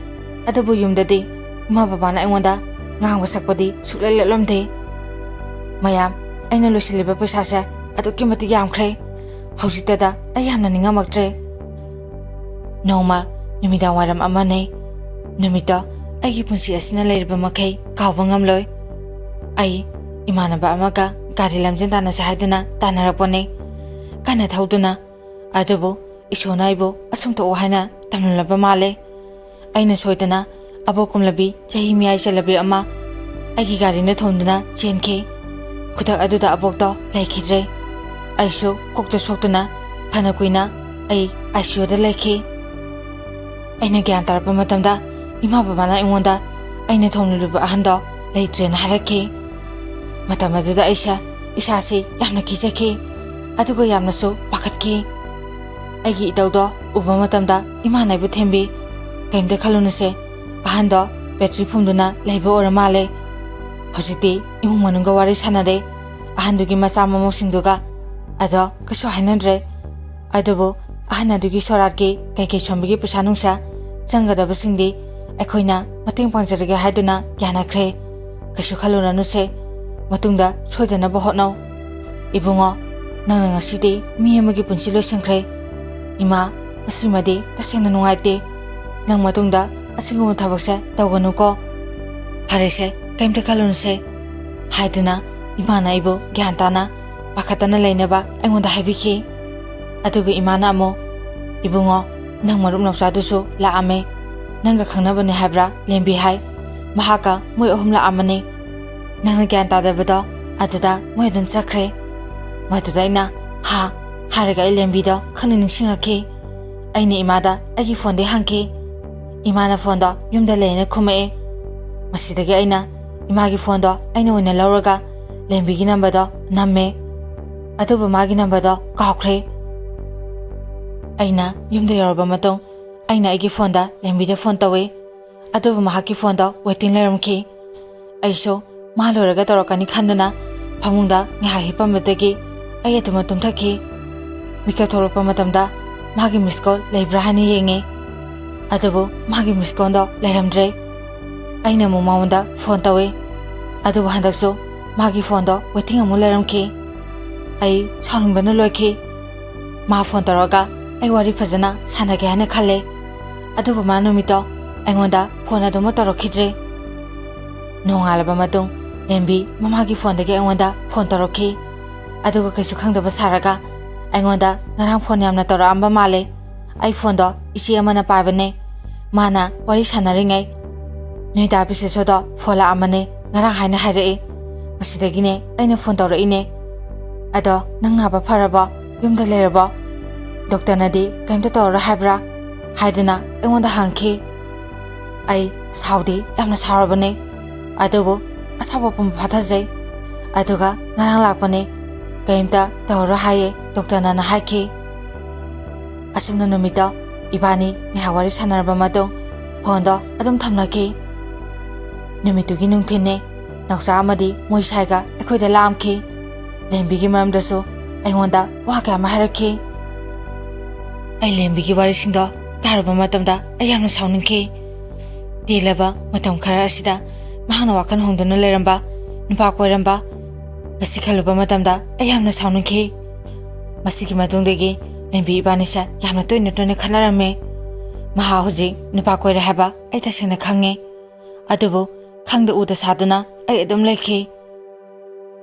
ꯑꯗꯨꯕꯨ ꯌꯨꯝꯗꯗꯤ ꯏꯃꯥ ꯕꯕꯥꯅ ꯑꯩꯉꯣꯟꯗ ꯉꯥꯡꯕ ꯁꯛꯄꯗꯤ ꯁꯨꯛꯂꯦꯞ ꯂꯦꯞꯂꯝꯗꯦ꯫ ꯃꯌꯥꯝ, ꯑꯩꯅ ꯂꯣꯏꯁꯤꯜꯂꯤꯕ ꯄꯩꯁꯥꯁꯦ ꯑꯗꯨꯛꯀꯤ ꯃꯇꯤꯛ ꯌꯥꯝꯈ꯭ꯔꯦ꯫ ꯍꯧꯖꯤꯛꯇꯗ ꯑꯩ ꯌꯥꯝꯅ ꯅꯤꯡꯉꯝꯃꯛꯇ꯭ꯔꯦ꯫ ꯅꯣꯡꯃ ꯅꯨꯃꯤꯗꯥꯡ ꯋꯥꯏꯔꯝ ꯑꯃꯅꯦ꯫ ꯅꯨꯃꯤꯠꯇꯣ ꯑꯩꯒꯤ ꯄꯨꯟꯁꯤ ꯑꯁꯤꯅ ꯂꯩꯔꯤꯕ ꯃꯈꯩ ꯀꯥꯎꯕ ꯉꯝꯂꯣꯏ꯫ ꯑꯩ ꯏꯃꯥꯟꯅꯕ ꯑꯃꯒ ꯒꯥꯔꯤ ꯂꯝꯖꯦꯟ ꯇꯥꯟꯅꯁꯦ ꯍꯥꯏꯗꯨꯅ ꯇꯥꯟꯅꯔꯛꯄꯅꯦ꯫ ꯀꯟꯅ ꯊꯧꯗꯨꯅ, ꯑꯗꯨꯕꯨ ꯏꯁꯣꯔꯅ ꯑꯩꯕꯨ ꯑꯁꯨꯝ ꯊꯣꯛꯎ ꯍꯥꯏꯅ ꯇꯝꯂꯝꯂꯕ ꯃꯥꯜꯂꯦ꯫ ꯑꯩꯅ ꯁꯣꯏꯗꯅ ꯑꯕꯣꯛ ꯀꯨꯝꯂꯕꯤ ꯆꯍꯤ ꯃꯌꯥꯏ ꯆꯜꯂꯕꯤ ꯑꯃ ꯑꯩꯒꯤ ꯒꯥꯔꯤꯅ ꯊꯣꯝꯗꯨꯅ ꯆꯦꯟꯈꯤ꯫ ꯈꯨꯗꯛ ꯑꯗꯨꯗ ꯑꯕꯣꯛꯇꯣ ꯂꯩꯈꯤꯗ꯭ꯔꯦ꯫ ꯑꯩꯁꯨ ꯀꯣꯛꯇ ꯁꯣꯛꯇꯨꯅ ꯐꯅ ꯀꯨꯏꯅ ꯑꯩ ꯑꯥꯏ ꯁꯤ ꯌꯨꯗ ꯂꯩꯈꯤ꯫ ꯑꯩꯅ ꯒ꯭ꯌꯥꯟ ꯇꯥꯔꯛꯄ ꯃꯇꯝꯗ ꯏꯃꯥ ꯕꯕꯥꯅ ꯑꯩꯉꯣꯟꯗ ꯑꯩꯅ ꯊꯣꯝꯂꯨꯔꯤꯕ ꯑꯍꯟꯗꯣ ꯂꯩꯇ꯭ꯔꯦꯅ ꯍꯥꯏꯔꯛꯈꯤ꯫ ꯃꯇꯝ ꯑꯗꯨꯗ ꯑꯩꯁꯦ ꯏꯁꯥꯁꯤ ꯌꯥꯝꯅ ꯀꯤꯖꯈꯤ, ꯑꯗꯨꯒ ꯌꯥꯝꯅꯁꯨ ꯄꯥꯈꯠꯈꯤ꯫ ꯑꯩꯒꯤ ꯏꯇꯧꯗꯣ ꯎꯕ ꯃꯇꯝꯗ ꯏꯃꯥꯅ ꯑꯩꯕꯨ ꯊꯦꯝꯕꯤ, "ꯀꯩꯝꯇ ꯈꯜꯂꯨꯅꯨꯁꯦ, ꯑꯍꯟꯗꯣ ꯕꯦꯇ꯭ꯔꯤ ꯐꯨꯝꯗꯨꯅ ꯂꯩꯕ ꯑꯣꯏꯔ ꯃꯥꯜꯂꯦ꯫ ꯍꯧꯖꯤꯛꯇꯤ ꯏꯃꯨꯡ ꯃꯅꯨꯡꯒ ꯋꯥꯔꯤ ꯁꯥꯟꯅꯔꯦ, ꯑꯍꯟꯗꯨꯒꯤ ꯃꯆꯥ ꯃꯃꯧꯁꯤꯡꯗꯨꯒ꯫ ꯑꯗꯣ ꯀꯩꯁꯨ ꯍꯥꯏꯅꯗ꯭ꯔꯦ꯫ ꯑꯗꯨꯕꯨ ꯑꯍꯟ ꯑꯗꯨꯒꯤ ꯁꯣꯔꯥꯠꯀꯤ ꯀꯩꯀꯩ ꯁꯣꯟꯕꯒꯤ ꯄꯩꯁꯥ ꯅꯨꯡꯁꯥ ꯆꯪꯒꯗꯕꯁꯤꯡꯗꯤ ꯑꯩꯈꯣꯏꯅ ꯃꯇꯦꯡ ꯄꯥꯡꯖꯔꯒꯦ ꯍꯥꯏꯗꯨꯅ ꯌꯥꯅꯈ꯭ꯔꯦ꯫ "ꯀꯩꯁꯨ ꯈꯜꯂꯨꯔꯅꯨꯁꯦ, ꯃꯇꯨꯡꯗ ꯁꯣꯏꯗꯅꯕ ꯍꯣꯠꯅꯧ꯫ ꯏꯕꯨꯡꯉꯣ, ꯅꯪꯅ ꯉꯁꯤꯗꯤ ꯃꯤ ꯑꯃꯒꯤ ꯄꯨꯟꯁꯤ ꯂꯣꯏꯁꯤꯟꯈ꯭ꯔꯦ꯫ ꯏꯃꯥ, ꯃꯁꯤꯃꯗꯤ ꯇꯁꯦꯡꯅ ꯅꯨꯡꯉꯥꯏꯇꯦ꯫ ꯅꯪ ꯃꯇꯨꯡꯗ ꯑꯁꯤꯒꯨꯝꯕ ꯊꯕꯛꯁꯦ ꯇꯧꯒꯅꯨꯀꯣ꯫ ꯐꯔꯦꯁꯦ, ꯀꯩꯝꯇ ꯈꯜꯂꯨꯅꯨꯁꯦ" ꯍꯥꯏꯗꯨꯅ ꯏꯃꯥꯅ ꯑꯩꯕꯨ ꯒ꯭ꯌꯥꯟ ꯇꯥꯅ ꯄꯥꯈꯠꯇꯅ ꯂꯩꯅꯕ ꯑꯩꯉꯣꯟꯗ ꯍꯥꯏꯕꯤꯈꯤ꯫ ꯑꯗꯨꯒ ꯏꯃꯥꯅ ꯑꯃꯨꯛ, "ꯏꯕꯨꯡꯉꯣ, ꯅꯪ ꯃꯔꯨꯞ ꯅꯥꯎꯆꯥꯗꯨꯁꯨ ꯂꯥꯛꯑꯝꯃꯦ꯫ ꯅꯪꯒ ꯈꯪꯅꯕꯅꯦ ꯍꯥꯏꯕ꯭ꯔꯥ, ꯂꯦꯝꯕꯤ ꯍꯥꯏ? ꯃꯍꯥꯛꯀ ꯃꯣꯏ ꯑꯍꯨꯝ ꯂꯥꯛꯑꯝꯃꯅꯤ꯫ ꯅꯪꯅ ꯒ꯭ꯌꯥꯟ ꯇꯥꯗꯕꯗꯣ ꯑꯗꯨꯗ ꯃꯣꯏ ꯑꯗꯨꯝ ꯆꯠꯈ꯭ꯔꯦ"꯫ ꯃꯗꯨꯗ ꯑꯩꯅ "ꯍꯥ?" ꯍꯥꯏꯔꯒ ꯑꯩ ꯂꯦꯝꯕꯤꯗꯣ ꯈꯪꯅ ꯅꯤꯡꯁꯤꯡꯉꯛꯈꯤ꯫ ꯑꯩꯅ ꯏꯃꯥꯗ ꯑꯩꯒꯤ ꯐꯣꯟꯗꯒꯤ ꯍꯪꯈꯤ꯫ ꯏꯃꯥꯅ ꯐꯣꯟꯗꯣ ꯌꯨꯝꯗ ꯂꯩꯅ ꯈꯨꯝꯃꯛꯑꯦ꯫ ꯃꯁꯤꯗꯒꯤ ꯑꯩꯅ ꯏꯃꯥꯒꯤ ꯐꯣꯟꯗꯣ ꯑꯩꯅ ꯑꯣꯏꯅ ꯂꯧꯔꯒ ꯂꯦꯝꯕꯤꯒꯤ ꯅꯝꯕꯔꯗꯣ ꯅꯝꯃꯦ꯫ ꯑꯗꯨꯕꯨ ꯃꯥꯒꯤ ꯅꯝꯕꯔꯗꯣ ꯀꯥꯎꯈ꯭ꯔꯦ꯫ ꯑꯩꯅ ꯌꯨꯝꯗ ꯌꯧꯔꯕ ꯃꯇꯨꯡ ꯑꯩꯅ ꯑꯩꯒꯤ ꯐꯣꯟꯗ ꯂꯦꯝꯕꯤꯗ ꯐꯣꯟ ꯇꯧꯏ꯫ ꯑꯗꯨꯕꯨ ꯃꯍꯥꯛꯀꯤ ꯐꯣꯟꯗꯣ ꯋꯦꯇꯤꯡ ꯂꯩꯔꯝꯈꯤ꯫ ꯑꯩꯁꯨ ꯃꯥ ꯂꯣꯏꯔꯒ ꯇꯧꯔꯛꯀꯅꯤ ꯈꯟꯗꯨꯅ ꯐꯃꯨꯡꯗ ꯉꯥꯏꯍꯥꯛ ꯍꯤꯞꯄꯝꯕꯗꯒꯤ ꯑꯩ ꯑꯗꯨꯃꯛ ꯇꯨꯝꯊꯈꯤ꯫ ꯃꯤꯀꯞ ꯊꯣꯛꯂꯛꯄ ꯃꯇꯝꯗ ꯃꯥꯒꯤ ꯃꯤꯁ ꯀꯣꯜ ꯂꯩꯕ꯭ꯔꯥ ꯍꯥꯏꯅ ꯌꯦꯡꯉꯦ꯫ ꯑꯗꯨꯕꯨ ꯃꯥꯒꯤ ꯃꯤꯁ ꯀꯣꯜꯗꯣ ꯂꯩꯔꯝꯗ꯭ꯔꯦ꯫ ꯑꯩꯅ ꯑꯃꯨꯛ ꯃꯉꯣꯟꯗ ꯐꯣꯟ ꯇꯧꯏ꯫ ꯑꯗꯨꯕꯨ ꯍꯟꯗꯛꯁꯨ ꯃꯥꯒꯤ ꯐꯣꯟꯗꯣ ꯋꯦꯇꯤꯡ ꯑꯃꯨꯛ ꯂꯩꯔꯝꯈꯤ꯫ ꯑꯩ ꯁꯥꯎꯅꯤꯡꯕꯅ ꯂꯣꯏꯈꯤ꯫ ꯃꯥ ꯐꯣꯟ ꯇꯧꯔꯒ ꯑꯩ ꯋꯥꯔꯤ ꯐꯖꯅ ꯁꯥꯟꯅꯒꯦ ꯍꯥꯏꯅ ꯈꯜꯂꯦ꯫ ꯑꯗꯨꯕꯨ ꯃꯥ ꯅꯨꯃꯤꯠꯇꯣ ꯑꯩꯉꯣꯟꯗ ꯐꯣꯟ ꯑꯗꯨꯃꯛ ꯇꯧꯔꯛꯈꯤꯗ꯭ꯔꯦ꯫ ꯅꯣꯡꯉꯥꯜꯂꯕ ꯃꯇꯨꯡ ꯂꯦꯝꯕꯤ ꯃꯃꯥꯒꯤ ꯐꯣꯟꯗꯒꯤ ꯑꯩꯉꯣꯟꯗ ꯐꯣꯟ ꯇꯧꯔꯛꯈꯤ꯫ ꯑꯗꯨꯒ ꯀꯩꯁꯨ ꯈꯪꯗꯕ ꯁꯥꯔꯒ ꯑꯩꯉꯣꯟꯗ ꯉꯔꯥꯡ ꯐꯣꯟ ꯌꯥꯝꯅ ꯇꯧꯔꯛꯑꯝꯕ ꯃꯥꯜꯂꯦ꯫ ꯑꯩ ꯐꯣꯟꯗꯣ ꯏꯆꯦ ꯑꯃꯅ ꯄꯥꯏꯕꯅꯦ꯫ ꯃꯥꯅ ꯋꯥꯔꯤ ꯁꯥꯟꯅꯔꯤꯉꯩ ꯅꯣꯏꯗ ꯕꯤꯁꯦꯁꯣꯔꯗꯣ ꯐꯣꯟ ꯂꯥꯛꯑꯝꯕꯅꯦ ꯉꯔꯥꯡ ꯍꯥꯏꯅ ꯍꯥꯏꯔꯛꯑꯦ꯫ ꯃꯁꯤꯗꯒꯤꯅꯦ ꯑꯩꯅ ꯐꯣꯟ ꯇꯧꯔꯛꯏꯅꯦ꯫ "ꯑꯗꯣ ꯅꯪ ꯅꯥꯕ ꯐꯔꯕꯣ? ꯌꯨꯝꯗ ꯂꯩꯔꯕꯣ? ꯗꯣꯛꯇꯔꯅꯗꯤ ꯀꯔꯤꯝꯇ ꯇꯧꯔꯔꯣꯏ ꯍꯥꯏꯕ꯭ꯔꯥ?" ꯍꯥꯏꯗꯨꯅ ꯑꯩꯉꯣꯟꯗ ꯍꯪꯈꯤ꯫ ꯑꯩ ꯁꯥꯎꯗꯤ ꯌꯥꯝꯅ ꯁꯥꯎꯔꯕꯅꯦ, ꯑꯗꯨꯕꯨ ꯑꯁꯥꯎꯕ ꯄꯨꯝꯕ ꯐꯥꯊꯖꯩ꯫ ꯑꯗꯨꯒ ꯉꯔꯥꯡ ꯂꯥꯛꯄꯅꯦ, ꯀꯔꯤꯝꯇ ꯇꯧꯔꯔꯣꯏ ꯍꯥꯏꯌꯦ ꯗꯣꯛꯇꯔꯅꯅ ꯍꯥꯏꯈꯤ꯫ ꯑꯁꯨꯝꯅ ꯅꯨꯃꯤꯠꯇꯣ ꯏꯕꯥꯅꯤ ꯉꯥꯏꯍꯥꯛ ꯋꯥꯔꯤ ꯁꯥꯟꯅꯔꯕ ꯃꯇꯨꯡ ꯐꯣꯟꯗꯣ ꯑꯗꯨꯝ ꯊꯝꯅꯈꯤ꯫ ꯅꯨꯃꯤꯠꯇꯨꯒꯤ ꯅꯨꯡꯊꯤꯜꯅꯦ, ꯅꯥꯎꯆꯥ ꯑꯃꯗꯤ ꯃꯣꯏ ꯁꯥꯏꯒ ꯑꯩꯈꯣꯏꯗ ꯂꯥꯛꯑꯝꯈꯤ꯫ ꯂꯦꯝꯕꯤꯒꯤ ꯃꯔꯝꯗꯁꯨ ꯑꯩꯉꯣꯟꯗ ꯋꯥ ꯀꯌꯥ ꯑꯃ ꯍꯥꯏꯔꯛꯈꯤ꯫ ꯑꯩ ꯂꯦꯝꯕꯤꯒꯤ ꯋꯥꯔꯤꯁꯤꯡꯗꯣ ꯇꯥꯔꯨꯕ ꯃꯇꯝꯗ ꯑꯩ ꯌꯥꯝꯅ ꯁꯥꯎꯅꯤꯡꯈꯤ꯫ ꯇꯦꯜꯂꯕ ꯃꯇꯝ ꯈꯔ ꯑꯁꯤꯗ ꯃꯍꯥꯛꯅ ꯋꯥꯈꯜ ꯍꯣꯡꯗꯨꯅ ꯂꯩꯔꯝꯕ, ꯅꯨꯄꯥ ꯀꯣꯏꯔꯝꯕ, ꯃꯁꯤ ꯈꯜꯂꯨꯕ ꯃꯇꯝꯗ ꯑꯩ ꯌꯥꯝꯅ ꯁꯥꯎꯅꯤꯡꯈꯤ꯫ ꯃꯁꯤꯒꯤ ꯃꯇꯨꯡꯗꯒꯤ ꯂꯦꯝꯕꯤ ꯏꯕꯥꯅꯤꯁꯦ ꯌꯥꯝꯅ ꯇꯣꯏꯅ ꯇꯣꯏꯅ ꯈꯠꯅꯔꯝꯃꯤ꯫ ꯃꯍꯥꯛ ꯍꯧꯖꯤꯛ ꯅꯨꯄꯥ ꯀꯣꯏꯔꯦ ꯍꯥꯏꯕ ꯑꯩ ꯇꯁꯦꯡꯅ ꯈꯪꯉꯤ꯫ ꯑꯗꯨꯕꯨ ꯈꯪꯗ ꯎꯗ ꯁꯥꯗꯨꯅ ꯑꯩ ꯑꯗꯨꯝ ꯂꯩꯈꯤ꯫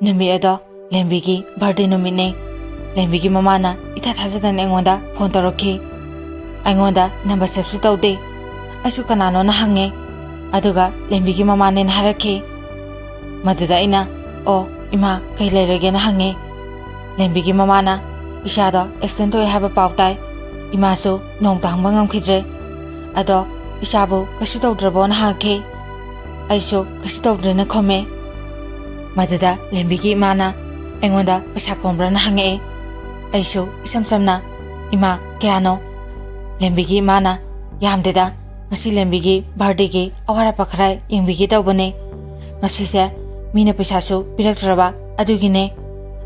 ꯅꯨꯃꯤꯠ ꯑꯗꯣ ꯂꯦꯝꯕꯤꯒꯤ ꯕꯥꯔꯗꯦ ꯅꯨꯃꯤꯠꯅꯤ꯫ ꯂꯦꯝꯕꯤꯒꯤ ꯃꯃꯥꯅ ꯏꯊꯥ ꯊꯥꯖꯗꯅ ꯑꯩꯉꯣꯟꯗ ꯐꯣꯟ ꯇꯧꯔꯛꯈꯤ꯫ ꯑꯩꯉꯣꯟꯗ ꯅꯝꯕꯔ ꯁꯦꯞꯁꯨ ꯇꯧꯗꯦ꯫ ꯑꯩꯁꯨ ꯀꯅꯥꯅꯣꯅ ꯍꯪꯉꯦ꯫ ꯑꯗꯨꯒ ꯂꯦꯝꯕꯤꯒꯤ ꯃꯃꯥꯅꯦꯅ ꯍꯥꯏꯔꯛꯈꯤ꯫ ꯃꯗꯨꯗ ꯑꯩꯅ, "ꯑꯣ, ꯏꯃꯥ, ꯀꯩ ꯂꯩꯔꯒꯦꯅ?" ꯍꯪꯉꯦ꯫ ꯂꯦꯝꯕꯤꯒꯤ ꯃꯃꯥꯅ, "ꯏꯆꯥꯗꯣ ꯑꯦꯛꯁꯤꯗꯦꯟ ꯊꯣꯛꯑꯦ ꯍꯥꯏꯕ ꯄꯥꯎ ꯇꯥꯏ꯫ ꯏꯃꯥꯁꯨ ꯅꯣꯡꯃꯇ ꯍꯪꯕ ꯉꯝꯈꯤꯗ꯭ꯔꯦ꯫ ꯑꯗꯣ ꯏꯆꯥꯕꯨ ꯀꯩꯁꯨ ꯇꯧꯗ꯭ꯔꯕꯣꯅ?" ꯍꯪꯉꯛꯈꯤ꯫ ꯑꯩꯁꯨ ꯀꯩꯁꯨ ꯇꯧꯗ꯭ꯔꯦꯅ ꯈꯨꯝꯃꯦ꯫ ꯃꯗꯨꯗ ꯂꯦꯝꯕꯤꯒꯤ ꯏꯃꯥꯅ ꯑꯩꯉꯣꯟꯗ ꯄꯩꯁꯥ ꯈꯣꯝꯕ꯭ꯔꯥꯅ ꯍꯪꯉꯛꯑꯦ꯫ ꯑꯩꯁꯨ ꯏꯁꯝ ꯁꯝꯅ, "ꯏꯃꯥ, ꯀꯌꯥꯅꯣ?" ꯂꯦꯝꯕꯤꯒꯤ ꯏꯃꯥꯅ, "ꯌꯥꯝꯗꯦꯗ, ꯉꯁꯤ ꯂꯦꯝꯕꯤꯒꯤ ꯕꯥꯔꯗꯦꯒꯤ ꯑꯋꯥꯠ ꯑꯄꯥ ꯈꯔ ꯌꯦꯡꯕꯤꯒꯦ ꯇꯧꯕꯅꯦ꯫ ꯉꯁꯤꯁꯦ ꯃꯤꯅ ꯄꯩꯁꯥꯁꯨ ꯄꯤꯔꯛꯇ꯭ꯔꯕ, ꯑꯗꯨꯒꯤꯅꯦ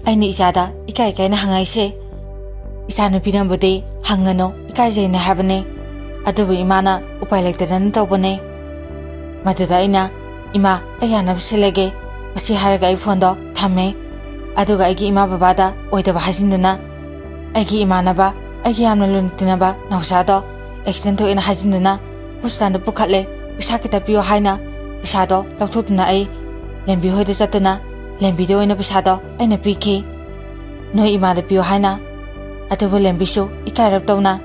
ꯑꯩꯅ ꯏꯆꯥꯗ ꯏꯀꯥꯏ ꯏꯀꯥꯏꯅ ꯍꯪꯉꯛꯏꯁꯦ꯫ ꯏꯆꯥꯅꯨꯄꯤꯅꯕꯨꯗꯤ ꯍꯪꯒꯅꯨ, ꯏꯀꯥꯏꯖꯩꯅ ꯍꯥꯏꯕꯅꯦ꯫ ꯑꯗꯨꯕꯨ ꯏꯃꯥꯅ ꯎꯄꯥꯏ ꯂꯩꯇꯗꯅ ꯇꯧꯕꯅꯦ꯫" ꯃꯗꯨꯗ ꯑꯩꯅ, "ꯏꯃꯥ, ꯑꯩ ꯌꯥꯅꯕ ꯁꯤꯜꯂꯒꯦ꯫" ꯃꯁꯤ ꯍꯥꯏꯔꯒ ꯑꯩ ꯐꯣꯟꯗꯣ ꯊꯝꯃꯦ꯫ ꯑꯗꯨꯒ ꯑꯩꯒꯤ ꯏꯃꯥ ꯕꯕꯥꯗ ꯑꯣꯏꯗꯕ ꯍꯥꯏꯖꯤꯟꯗꯨꯅ, ꯑꯩꯒꯤ ꯏꯃꯥꯟꯅꯕ, ꯑꯩꯒꯤ ꯌꯥꯝꯅ ꯂꯨꯅ ꯇꯤꯟꯅꯕ ꯅꯥꯎꯆꯥꯗꯣ ꯑꯦꯛꯁꯤꯗꯦꯟ ꯊꯣꯛꯑꯦꯅ ꯍꯥꯏꯖꯤꯟꯗꯨꯅ ꯍꯣꯁꯄꯤꯇꯥꯜꯗ ꯄꯨꯈꯠꯂꯦ꯫ ꯄꯩꯁꯥ ꯈꯤꯇ ꯄꯤꯌꯣ ꯍꯥꯏꯅ ꯄꯩꯁꯥꯗꯣ ꯂꯧꯊꯣꯛꯇꯨꯅ ꯑꯩ ꯂꯦꯝꯕꯤ ꯍꯣꯏꯗ ꯆꯠꯇꯨꯅ ꯂꯦꯝꯕꯤꯗ ꯑꯣꯏꯅ ꯄꯩꯁꯥꯗꯣ ꯑꯩꯅ ꯄꯤꯈꯤ꯫ ꯅꯣꯏ ꯏꯃꯥꯗ ꯄꯤꯌꯣ ꯍꯥꯏꯅ꯫ ꯑꯗꯨꯕꯨ ꯂꯦꯝꯕꯤꯁꯨ ꯏꯀꯥꯏꯔꯞ ꯇꯧꯅ,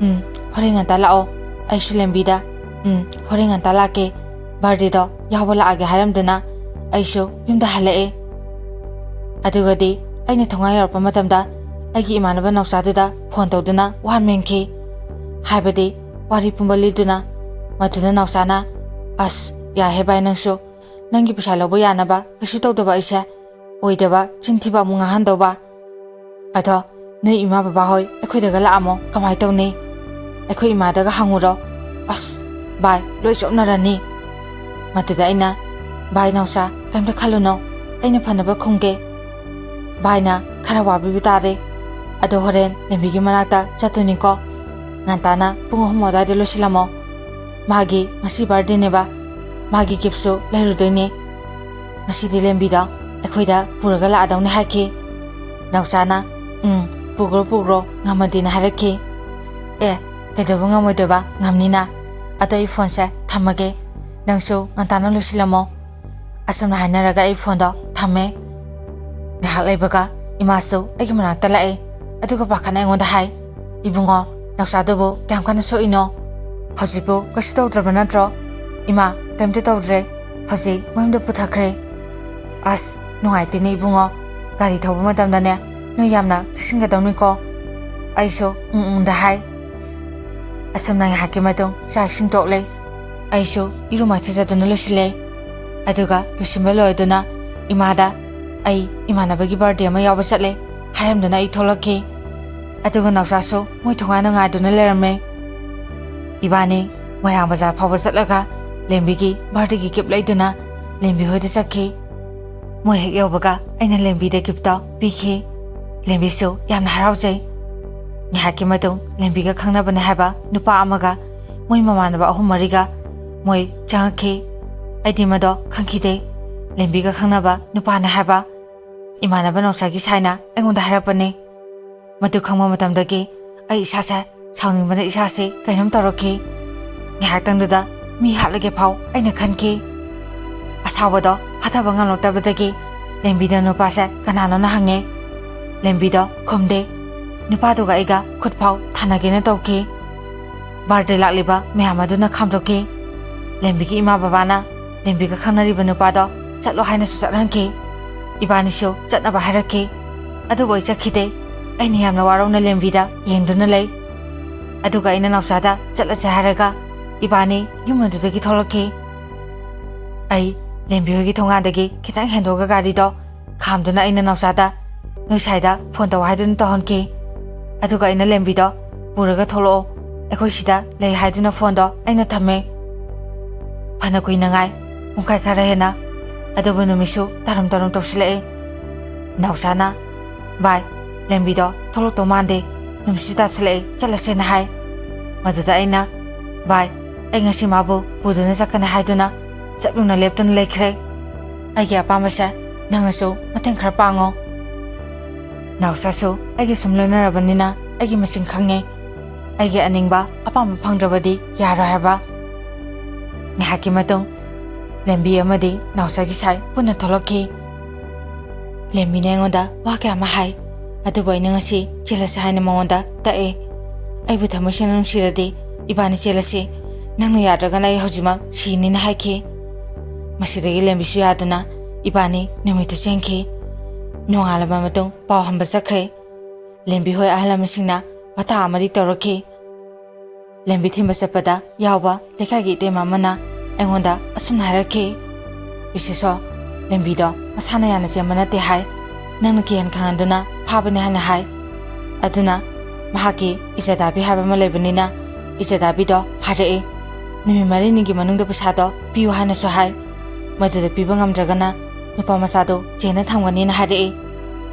"ꯎꯝ, ꯍꯣꯔꯦꯟ ꯉꯟꯇꯥ ꯂꯥꯛꯑꯣ꯫" ꯑꯩꯁꯨ ꯂꯦꯝꯕꯤꯗ, "ꯎꯝ, ꯍꯣꯔꯦꯟ ꯉꯟꯇꯥ ꯂꯥꯛꯀꯦ, ꯕꯥꯔꯗꯦꯗꯣ ꯌꯥꯎꯕ ꯂꯥꯛꯑꯒꯦ" ꯍꯥꯏꯔꯝꯗꯨꯅ ꯑꯩꯁꯨ ꯌꯨꯝꯗ ꯍꯜꯂꯛꯑꯦ꯫ ꯑꯗꯨꯒꯗꯤ ꯑꯩꯅ ꯊꯣꯡꯒꯥꯟ ꯌꯧꯔꯛꯄ ꯃꯇꯝꯗ ꯑꯩꯒꯤ ꯏꯃꯥꯟꯅꯕ ꯅꯥꯎꯆꯥꯗꯨꯗ ꯐꯣꯟ ꯇꯧꯗꯨꯅ ꯋꯥ ꯃꯦꯟꯈꯤ꯫ ꯍꯥꯏꯕꯗꯤ ꯋꯥꯔꯤ ꯄꯨꯝꯕ ꯂꯤꯗꯨꯅ꯫ ꯃꯗꯨꯗ ꯅꯥꯎꯆꯥꯅ, "ꯑꯁ, ꯌꯥꯏꯍꯦ ꯚꯥꯏ ꯅꯪꯁꯨ꯫ ꯅꯪꯒꯤ ꯄꯩꯁꯥ ꯂꯧꯕ ꯌꯥꯅꯕ ꯀꯩꯁꯨ ꯇꯧꯗꯕ ꯑꯩꯁꯦ ꯑꯣꯏꯗꯕ ꯆꯤꯟ ꯊꯤꯕ ꯑꯃꯨꯛ ꯉꯥꯡꯍꯟꯗꯧꯕ꯫ ꯑꯗꯣ ꯅꯣꯏ ꯏꯃꯥ ꯕꯕꯥ ꯍꯣꯏ ꯑꯩꯈꯣꯏꯗꯒ ꯂꯥꯛꯑꯝꯃꯣ ꯀꯃꯥꯏ ꯇꯧꯅꯤ? ꯑꯩꯈꯣꯏ ꯏꯃꯥꯗꯒ ꯍꯪꯉꯨꯔꯣ꯫ ꯑꯁ, ꯚꯥꯏ, ꯂꯣꯏ ꯆꯣꯞꯅꯔꯅꯤ꯫" ꯃꯗꯨꯗ ꯑꯩꯅ, "ꯚꯥꯏ ꯅꯥꯎꯆꯥ, ꯀꯩꯝꯇ ꯈꯜꯂꯨꯅꯣ, ꯑꯩꯅ ꯐꯅꯕ ꯈꯨꯝꯒꯦ꯫" ꯚꯥꯏꯅ ꯈꯔ ꯋꯥꯕꯤꯕ ꯇꯥꯔꯦ꯫ ꯑꯗꯣ ꯍꯣꯔꯦꯟ ꯂꯦꯝꯕꯤꯒꯤ ꯃꯅꯥꯛꯇ ꯆꯠꯇꯣꯏꯅꯤꯀꯣ꯫ ꯉꯟꯇꯥꯅ ꯄꯨꯡ ꯑꯍꯨꯝ ꯑꯗꯨꯋꯥꯏꯗ ꯂꯣꯏꯁꯤꯜꯂꯝꯃꯣ꯫ ꯃꯥꯒꯤ ꯉꯁꯤ ꯕꯥꯔꯗꯦꯅꯦꯕ꯫ ꯃꯥꯒꯤ ꯒꯤꯐꯁꯨ ꯂꯩꯔꯨꯗꯣꯏꯅꯦ꯫ ꯉꯁꯤꯗꯤ ꯂꯦꯝꯕꯤꯗꯣ ꯑꯩꯈꯣꯏꯗ ꯄꯨꯔꯒ ꯂꯥꯛꯑꯗꯧꯅꯦ ꯍꯥꯏꯈꯤ꯫ ꯅꯥꯎꯆꯥꯅ, "ꯎꯝ, ꯄꯨꯈ꯭ꯔꯣ, ꯄꯨꯈ꯭ꯔꯣ, ꯉꯝꯃꯗꯤꯅ" ꯍꯥꯏꯔꯛꯈꯤ꯫ "ꯑꯦ, ꯀꯩꯗꯧꯕ ꯉꯝꯃꯣꯏꯗꯣꯏꯕ? ꯉꯝꯅꯤꯅ꯫ ꯑꯗꯣ ꯑꯩ ꯐꯣꯟꯁꯦ ꯊꯝꯃꯒꯦ꯫ ꯅꯪꯁꯨ ꯉꯟꯇꯥꯅ ꯂꯣꯏꯁꯤꯜꯂꯝꯃꯣ꯫" ꯑꯁꯨꯝꯅ ꯍꯥꯏꯅꯔꯒ ꯑꯩ ꯐꯣꯟꯗꯣ ꯊꯝꯃꯦ꯫ ꯉꯥꯏꯍꯥꯛ ꯂꯩꯕꯒ ꯏꯃꯥꯁꯨ ꯑꯩꯒꯤ ꯃꯅꯥꯛꯇ ꯂꯥꯛꯑꯦ꯫ ꯑꯗꯨꯒ ꯄꯥꯈꯠꯅ ꯑꯩꯉꯣꯟꯗ ꯍꯥꯏ, "ꯏꯕꯨꯡꯉꯣ, ꯅꯥꯎꯆꯥꯗꯨꯕꯨ ꯀꯌꯥꯝ ꯀꯟꯅ ꯁꯣꯛꯏꯅꯣ? ꯍꯧꯖꯤꯛꯄꯨ ꯀꯩꯁꯨ ꯇꯧꯗ꯭ꯔꯕ ꯅꯠꯇ꯭ꯔꯣ?" "ꯏꯃꯥ, ꯀꯩꯝꯇ ꯇꯧꯗ꯭ꯔꯦ꯫ ꯍꯧꯖꯤꯛ ꯃꯌꯨꯝꯗ ꯄꯨꯊꯈ꯭ꯔꯦ꯫" "ꯑꯁ, ꯅꯨꯡꯉꯥꯏꯇꯦꯅꯦ ꯏꯕꯨꯡꯉꯣ꯫ ꯒꯥꯔꯤ ꯊꯧꯕ ꯃꯇꯝꯗꯅꯦ ꯅꯣꯏ ꯌꯥꯝꯅ ꯆꯦꯛꯁꯤꯟꯒꯗꯧꯅꯤꯀꯣ꯫" ꯑꯩꯁꯨ "ꯎꯝ, ꯎꯝꯗ" ꯍꯥꯏ꯫ ꯑꯁꯨꯝꯅ ꯉꯥꯏꯍꯥꯛꯀꯤ ꯃꯇꯨꯡ ꯆꯥꯛ ꯏꯁꯤꯡ ꯇꯣꯛꯂꯦ꯫ ꯑꯩꯁꯨ ꯏꯔꯨ ꯃꯥꯏꯊꯖꯗꯨꯅ ꯂꯣꯏꯁꯤꯜꯂꯦ꯫ ꯑꯗꯨꯒ ꯂꯣꯏꯁꯤꯟꯕ ꯂꯣꯏꯗꯨꯅ ꯏꯃꯥꯗ, "ꯑꯩ ꯏꯃꯥꯟꯅꯕꯒꯤ ꯕꯥꯔꯗꯦ ꯑꯃ ꯌꯥꯎꯕ ꯆꯠꯂꯦ" ꯍꯥꯏꯔꯝꯗꯨꯅ ꯑꯩ ꯊꯣꯛꯂꯛꯈꯤ꯫ ꯑꯗꯨꯒ ꯅꯥꯎꯆꯥꯁꯨ ꯃꯣꯏ ꯊꯣꯡꯒꯥꯟꯗ ꯉꯥꯏꯗꯨꯅ ꯂꯩꯔꯝꯃꯦ꯫ ꯏꯕꯥꯅꯤ ꯃꯣꯏꯔꯥꯡ ꯕꯖꯥꯔ ꯐꯥꯎꯕ ꯆꯠꯂꯒ ꯂꯦꯝꯕꯤꯒꯤ ꯕꯥꯔꯗꯦꯒꯤ ꯒꯤꯐ ꯂꯩꯗꯨꯅ ꯂꯦꯝꯕꯤ ꯍꯣꯏꯗ ꯆꯠꯈꯤ꯫ ꯃꯣꯏ ꯍꯦꯛ ꯌꯧꯕꯒ ꯑꯩꯅ ꯂꯦꯝꯕꯤꯗ ꯒꯤꯐꯇꯣ ꯄꯤꯈꯤ꯫ ꯂꯦꯝꯕꯤꯁꯨ ꯌꯥꯝꯅ ꯍꯔꯥꯎꯖꯩ꯫ ꯉꯥꯏꯍꯥꯛꯀꯤ ꯃꯇꯨꯡ ꯂꯦꯝꯕꯤꯒ ꯈꯪꯅꯕꯅꯦ ꯍꯥꯏꯕ ꯅꯨꯄꯥ ꯑꯃꯒ ꯃꯣꯏ ꯃꯃꯥꯟꯅꯕ ꯑꯍꯨꯝ ꯃꯔꯤꯒ ꯃꯣꯏ ꯆꯪꯉꯛꯈꯤ꯫ ꯑꯩꯗꯤ ꯃꯗꯣ ꯈꯪꯈꯤꯗꯦ꯫ ꯂꯦꯝꯕꯤꯒ ꯈꯪꯅꯕ ꯅꯨꯄꯥꯅꯦ ꯍꯥꯏꯕ ꯏꯃꯥꯟꯅꯕ ꯅꯥꯎꯆꯥꯒꯤ ꯁꯥꯏꯅ ꯑꯩꯉꯣꯟꯗ ꯍꯥꯏꯔꯛꯄꯅꯤ꯫ ꯃꯗꯨ ꯈꯪꯕ ꯃꯇꯝꯗꯒꯤ ꯑꯩ ꯏꯁꯥꯁꯦ ꯁꯥꯎꯅꯤꯡꯕꯅ ꯏꯁꯥꯁꯦ ꯀꯩꯅꯣꯝ ꯇꯧꯔꯛꯈꯤ꯫ ꯉꯥꯏꯍꯥꯛꯇꯪꯗꯨꯗ ꯃꯤ ꯍꯥꯠꯂꯒꯦ ꯐꯥꯎ ꯑꯩꯅ ꯈꯟꯈꯤ꯫ ꯑꯁꯥꯎꯕꯗꯣ ꯐꯥꯊꯕ ꯉꯝꯂꯛꯇꯕꯗꯒꯤ ꯂꯦꯝꯕꯤꯗ ꯅꯨꯄꯥꯁꯦ ꯀꯅꯥꯅꯣꯅ ꯍꯪꯉꯦ꯫ ꯂꯦꯝꯕꯤꯗꯣ ꯈꯨꯝꯗꯦ꯫ ꯅꯨꯄꯥꯗꯨꯒ ꯑꯩꯒ ꯈꯨꯠ ꯐꯥꯎ ꯊꯥꯅꯒꯦꯅ ꯇꯧꯈꯤ꯫ ꯕꯥꯔꯗꯦ ꯂꯥꯛꯂꯤꯕ ꯃꯌꯥꯝ ꯑꯗꯨꯅ ꯈꯥꯝꯗꯣꯛꯈꯤ꯫ ꯂꯦꯝꯕꯤꯒꯤ ꯏꯃꯥ ꯕꯕꯥꯅ ꯂꯦꯝꯕꯤꯒ ꯈꯪꯅꯔꯤꯕ ꯅꯨꯄꯥꯗꯣ ꯆꯠꯂꯣ ꯍꯥꯏꯅꯁꯨ ꯆꯠꯍꯟꯈꯤ꯫ ꯏꯕꯥꯅꯤꯁꯨ ꯆꯠꯅꯕ ꯍꯥꯏꯔꯛꯈꯤ꯫ ꯑꯗꯨꯕꯨ ꯑꯩ ꯆꯠꯈꯤꯗꯦ꯫ ꯑꯩꯅ ꯌꯥꯝꯅ ꯋꯥꯔꯧꯅ ꯂꯦꯝꯕꯤꯗ ꯌꯦꯡꯗꯨꯅ ꯂꯩ꯫ ꯑꯗꯨꯒ ꯑꯩꯅ ꯅꯥꯎꯆꯥꯗ ꯆꯠꯂꯁꯦ ꯍꯥꯏꯔꯒ ꯏꯕꯥꯅꯤ ꯌꯨꯝ ꯑꯗꯨꯗꯒꯤ ꯊꯣꯛꯂꯛꯈꯤ꯫ ꯑꯩ ꯂꯦꯝꯕꯤ ꯍꯣꯏꯒꯤ ꯊꯣꯡꯒꯥꯟꯗꯒꯤ ꯈꯤꯇꯪ ꯍꯦꯟꯗꯣꯛꯑꯒ ꯒꯥꯔꯤꯗꯣ ꯈꯥꯝꯗꯨꯅ ꯑꯩꯅ ꯅꯥꯎꯆꯥꯗ ꯅꯣꯏ ꯁ꯭ꯋꯥꯏꯗ ꯐꯣꯟ ꯇꯧ ꯍꯥꯏꯗꯨꯅ ꯇꯧꯍꯟꯈꯤ꯫ ꯑꯗꯨꯒ ꯑꯩꯅ ꯂꯦꯝꯕꯤꯗꯣ ꯄꯨꯔꯒ ꯊꯣꯛꯂꯛꯑꯣ, ꯑꯩꯈꯣꯏ ꯁꯤꯗ ꯂꯩ ꯍꯥꯏꯗꯨꯅ ꯐꯣꯟꯗꯣ ꯑꯩꯅ ꯊꯝꯃꯦ꯫ ꯐꯅ ꯀꯨꯏꯅ ꯉꯥꯏ, ꯄꯨꯡꯈꯥꯏ ꯈꯔ ꯍꯦꯟꯅ꯫ ꯑꯗꯨꯕꯨ ꯅꯨꯃꯤꯠꯁꯨ ꯇꯥꯔꯝ ꯇꯥꯔꯝ ꯇꯧꯁꯤꯜꯂꯛꯑꯦ꯫ ꯅꯥꯎꯆꯥꯅ "ꯚꯥꯏ, ꯂꯦꯝꯕꯤꯗꯣ ꯊꯣꯛꯂꯛꯇꯧ ꯃꯥꯟꯗꯦ, ꯅꯨꯃꯤꯠꯁꯨ ꯇꯥꯁꯤꯜꯂꯛꯑꯦ, ꯆꯠꯂꯁꯦꯅ" ꯍꯥꯏ꯫ ꯃꯗꯨꯗ ꯑꯩꯅ, "ꯚꯥꯏ, ꯑꯩ ꯉꯁꯤ ꯃꯥꯕꯨ ꯄꯨꯗꯨꯅ ꯆꯠꯀꯅꯤ" ꯍꯥꯏꯗꯨꯅ ꯆꯞ ꯌꯨꯡꯅ ꯂꯦꯞꯇꯨꯅ ꯂꯩꯈ꯭ꯔꯦ꯫ "ꯑꯩꯒꯤ ꯑꯄꯥꯝꯕꯁꯦ ꯅꯪꯅꯁꯨ ꯃꯇꯦꯡ ꯈꯔ ꯄꯥꯡꯉꯣ꯫ ꯅꯥꯎꯆꯥꯁꯨ ꯑꯩꯒ ꯁꯨꯝ ꯂꯣꯏꯅꯔꯕꯅꯤꯅ ꯑꯩꯒꯤ ꯃꯁꯤꯡ ꯈꯪꯉꯦ꯫ ꯑꯩꯒꯤ ꯑꯅꯤꯡꯕ ꯑꯄꯥꯝꯕ ꯐꯪꯗ꯭ꯔꯕꯗꯤ ꯌꯥꯔꯣꯏ ꯍꯥꯏꯕ"꯫ ꯉꯥꯏꯍꯥꯛꯀꯤ ꯃꯇꯨꯡ ꯂꯦꯝꯕꯤ ꯑꯃꯗꯤ ꯅꯥꯎꯆꯥꯒꯤ ꯁꯥꯏ ꯄꯨꯟꯅ ꯊꯣꯛꯂꯛꯈꯤ꯫ ꯂꯦꯝꯕꯤꯅ ꯑꯩꯉꯣꯟꯗ ꯋꯥ ꯀꯌꯥ ꯑꯃ ꯍꯥꯏ, ꯑꯗꯨꯕꯨ ꯑꯩꯅ ꯉꯁꯤ ꯆꯦꯜꯂꯁꯤ ꯍꯥꯏꯅ ꯃꯉꯣꯟꯗ ꯇꯛꯑꯦ꯫ "ꯑꯩꯕꯨ ꯊꯃꯣꯏ ꯁꯦꯡꯅ ꯅꯨꯡꯁꯤꯔꯗꯤ ꯏꯕꯥꯅꯤ ꯆꯦꯜꯂꯁꯤ, ꯅꯪꯅ ꯌꯥꯗ꯭ꯔꯒꯅ ꯑꯩ ꯍꯧꯖꯤꯛꯃꯛ ꯁꯤꯅꯤꯅ" ꯍꯥꯏꯈꯤ꯫ ꯃꯁꯤꯗꯒꯤ ꯂꯦꯝꯕꯤꯁꯨ ꯌꯥꯗꯨꯅ ꯏꯕꯥꯅꯤ ꯅꯨꯃꯤꯠꯇꯨ ꯆꯦꯟꯈꯤ꯫ ꯅꯣꯡꯉꯥꯜꯂꯕ ꯃꯇꯨꯡ ꯄꯥꯎ ꯍꯟꯕ ꯆꯠꯈ꯭ꯔꯦ꯫ ꯂꯦꯝꯕꯤ ꯍꯣꯏ ꯑꯍꯜ ꯂꯃꯟꯁꯤꯡꯅ ꯋꯥꯇꯥ ꯑꯃꯗꯤ ꯇꯧꯔꯛꯈꯤ꯫ ꯂꯦꯝꯕꯤ ꯊꯤꯟꯕ ꯆꯠꯄꯗ ꯌꯥꯎꯕ ꯂꯩꯀꯥꯏꯒꯤ ꯏꯇꯩꯃ ꯑꯃꯅ ꯑꯩꯉꯣꯟꯗ ꯑꯁꯨꯝꯅ ꯍꯥꯏꯔꯛꯈꯤ, "ꯕꯤꯁꯦꯁꯣꯔ, ꯂꯦꯝꯕꯤꯗꯣ ꯃꯁꯥꯅ ꯌꯥꯅ ꯆꯦꯟꯕ ꯅꯠꯇꯦ ꯍꯥꯏ, ꯅꯪꯅ ꯀꯤꯍꯟ ꯈꯪꯍꯟꯗꯨꯅ ꯐꯥꯕꯅꯦ ꯍꯥꯏꯅ ꯍꯥꯏ꯫ ꯑꯗꯨꯅ ꯃꯍꯥꯛꯀꯤ ꯏꯖꯗꯥꯕꯤ ꯍꯥꯏꯕ ꯑꯃ ꯂꯩꯕꯅꯤꯅ ꯏꯖꯗꯥꯕꯤꯗꯣ ꯍꯥꯏꯔꯛꯏ꯫ ꯅꯨꯃꯤꯠ ꯃꯔꯤꯅꯤꯒꯤ ꯃꯅꯨꯡꯗ ꯄꯩꯁꯥꯗꯣ ꯄꯤꯌꯨ ꯍꯥꯏꯅꯁꯨ ꯍꯥꯏ꯫ ꯃꯗꯨꯗ ꯄꯤꯕ ꯉꯝꯗ꯭ꯔꯒꯅ ꯅꯨꯄꯥ ꯃꯆꯥꯗꯣ ꯖꯦꯜꯗ ꯊꯝꯒꯅꯤꯅ" ꯍꯥꯏꯔꯛꯏ꯫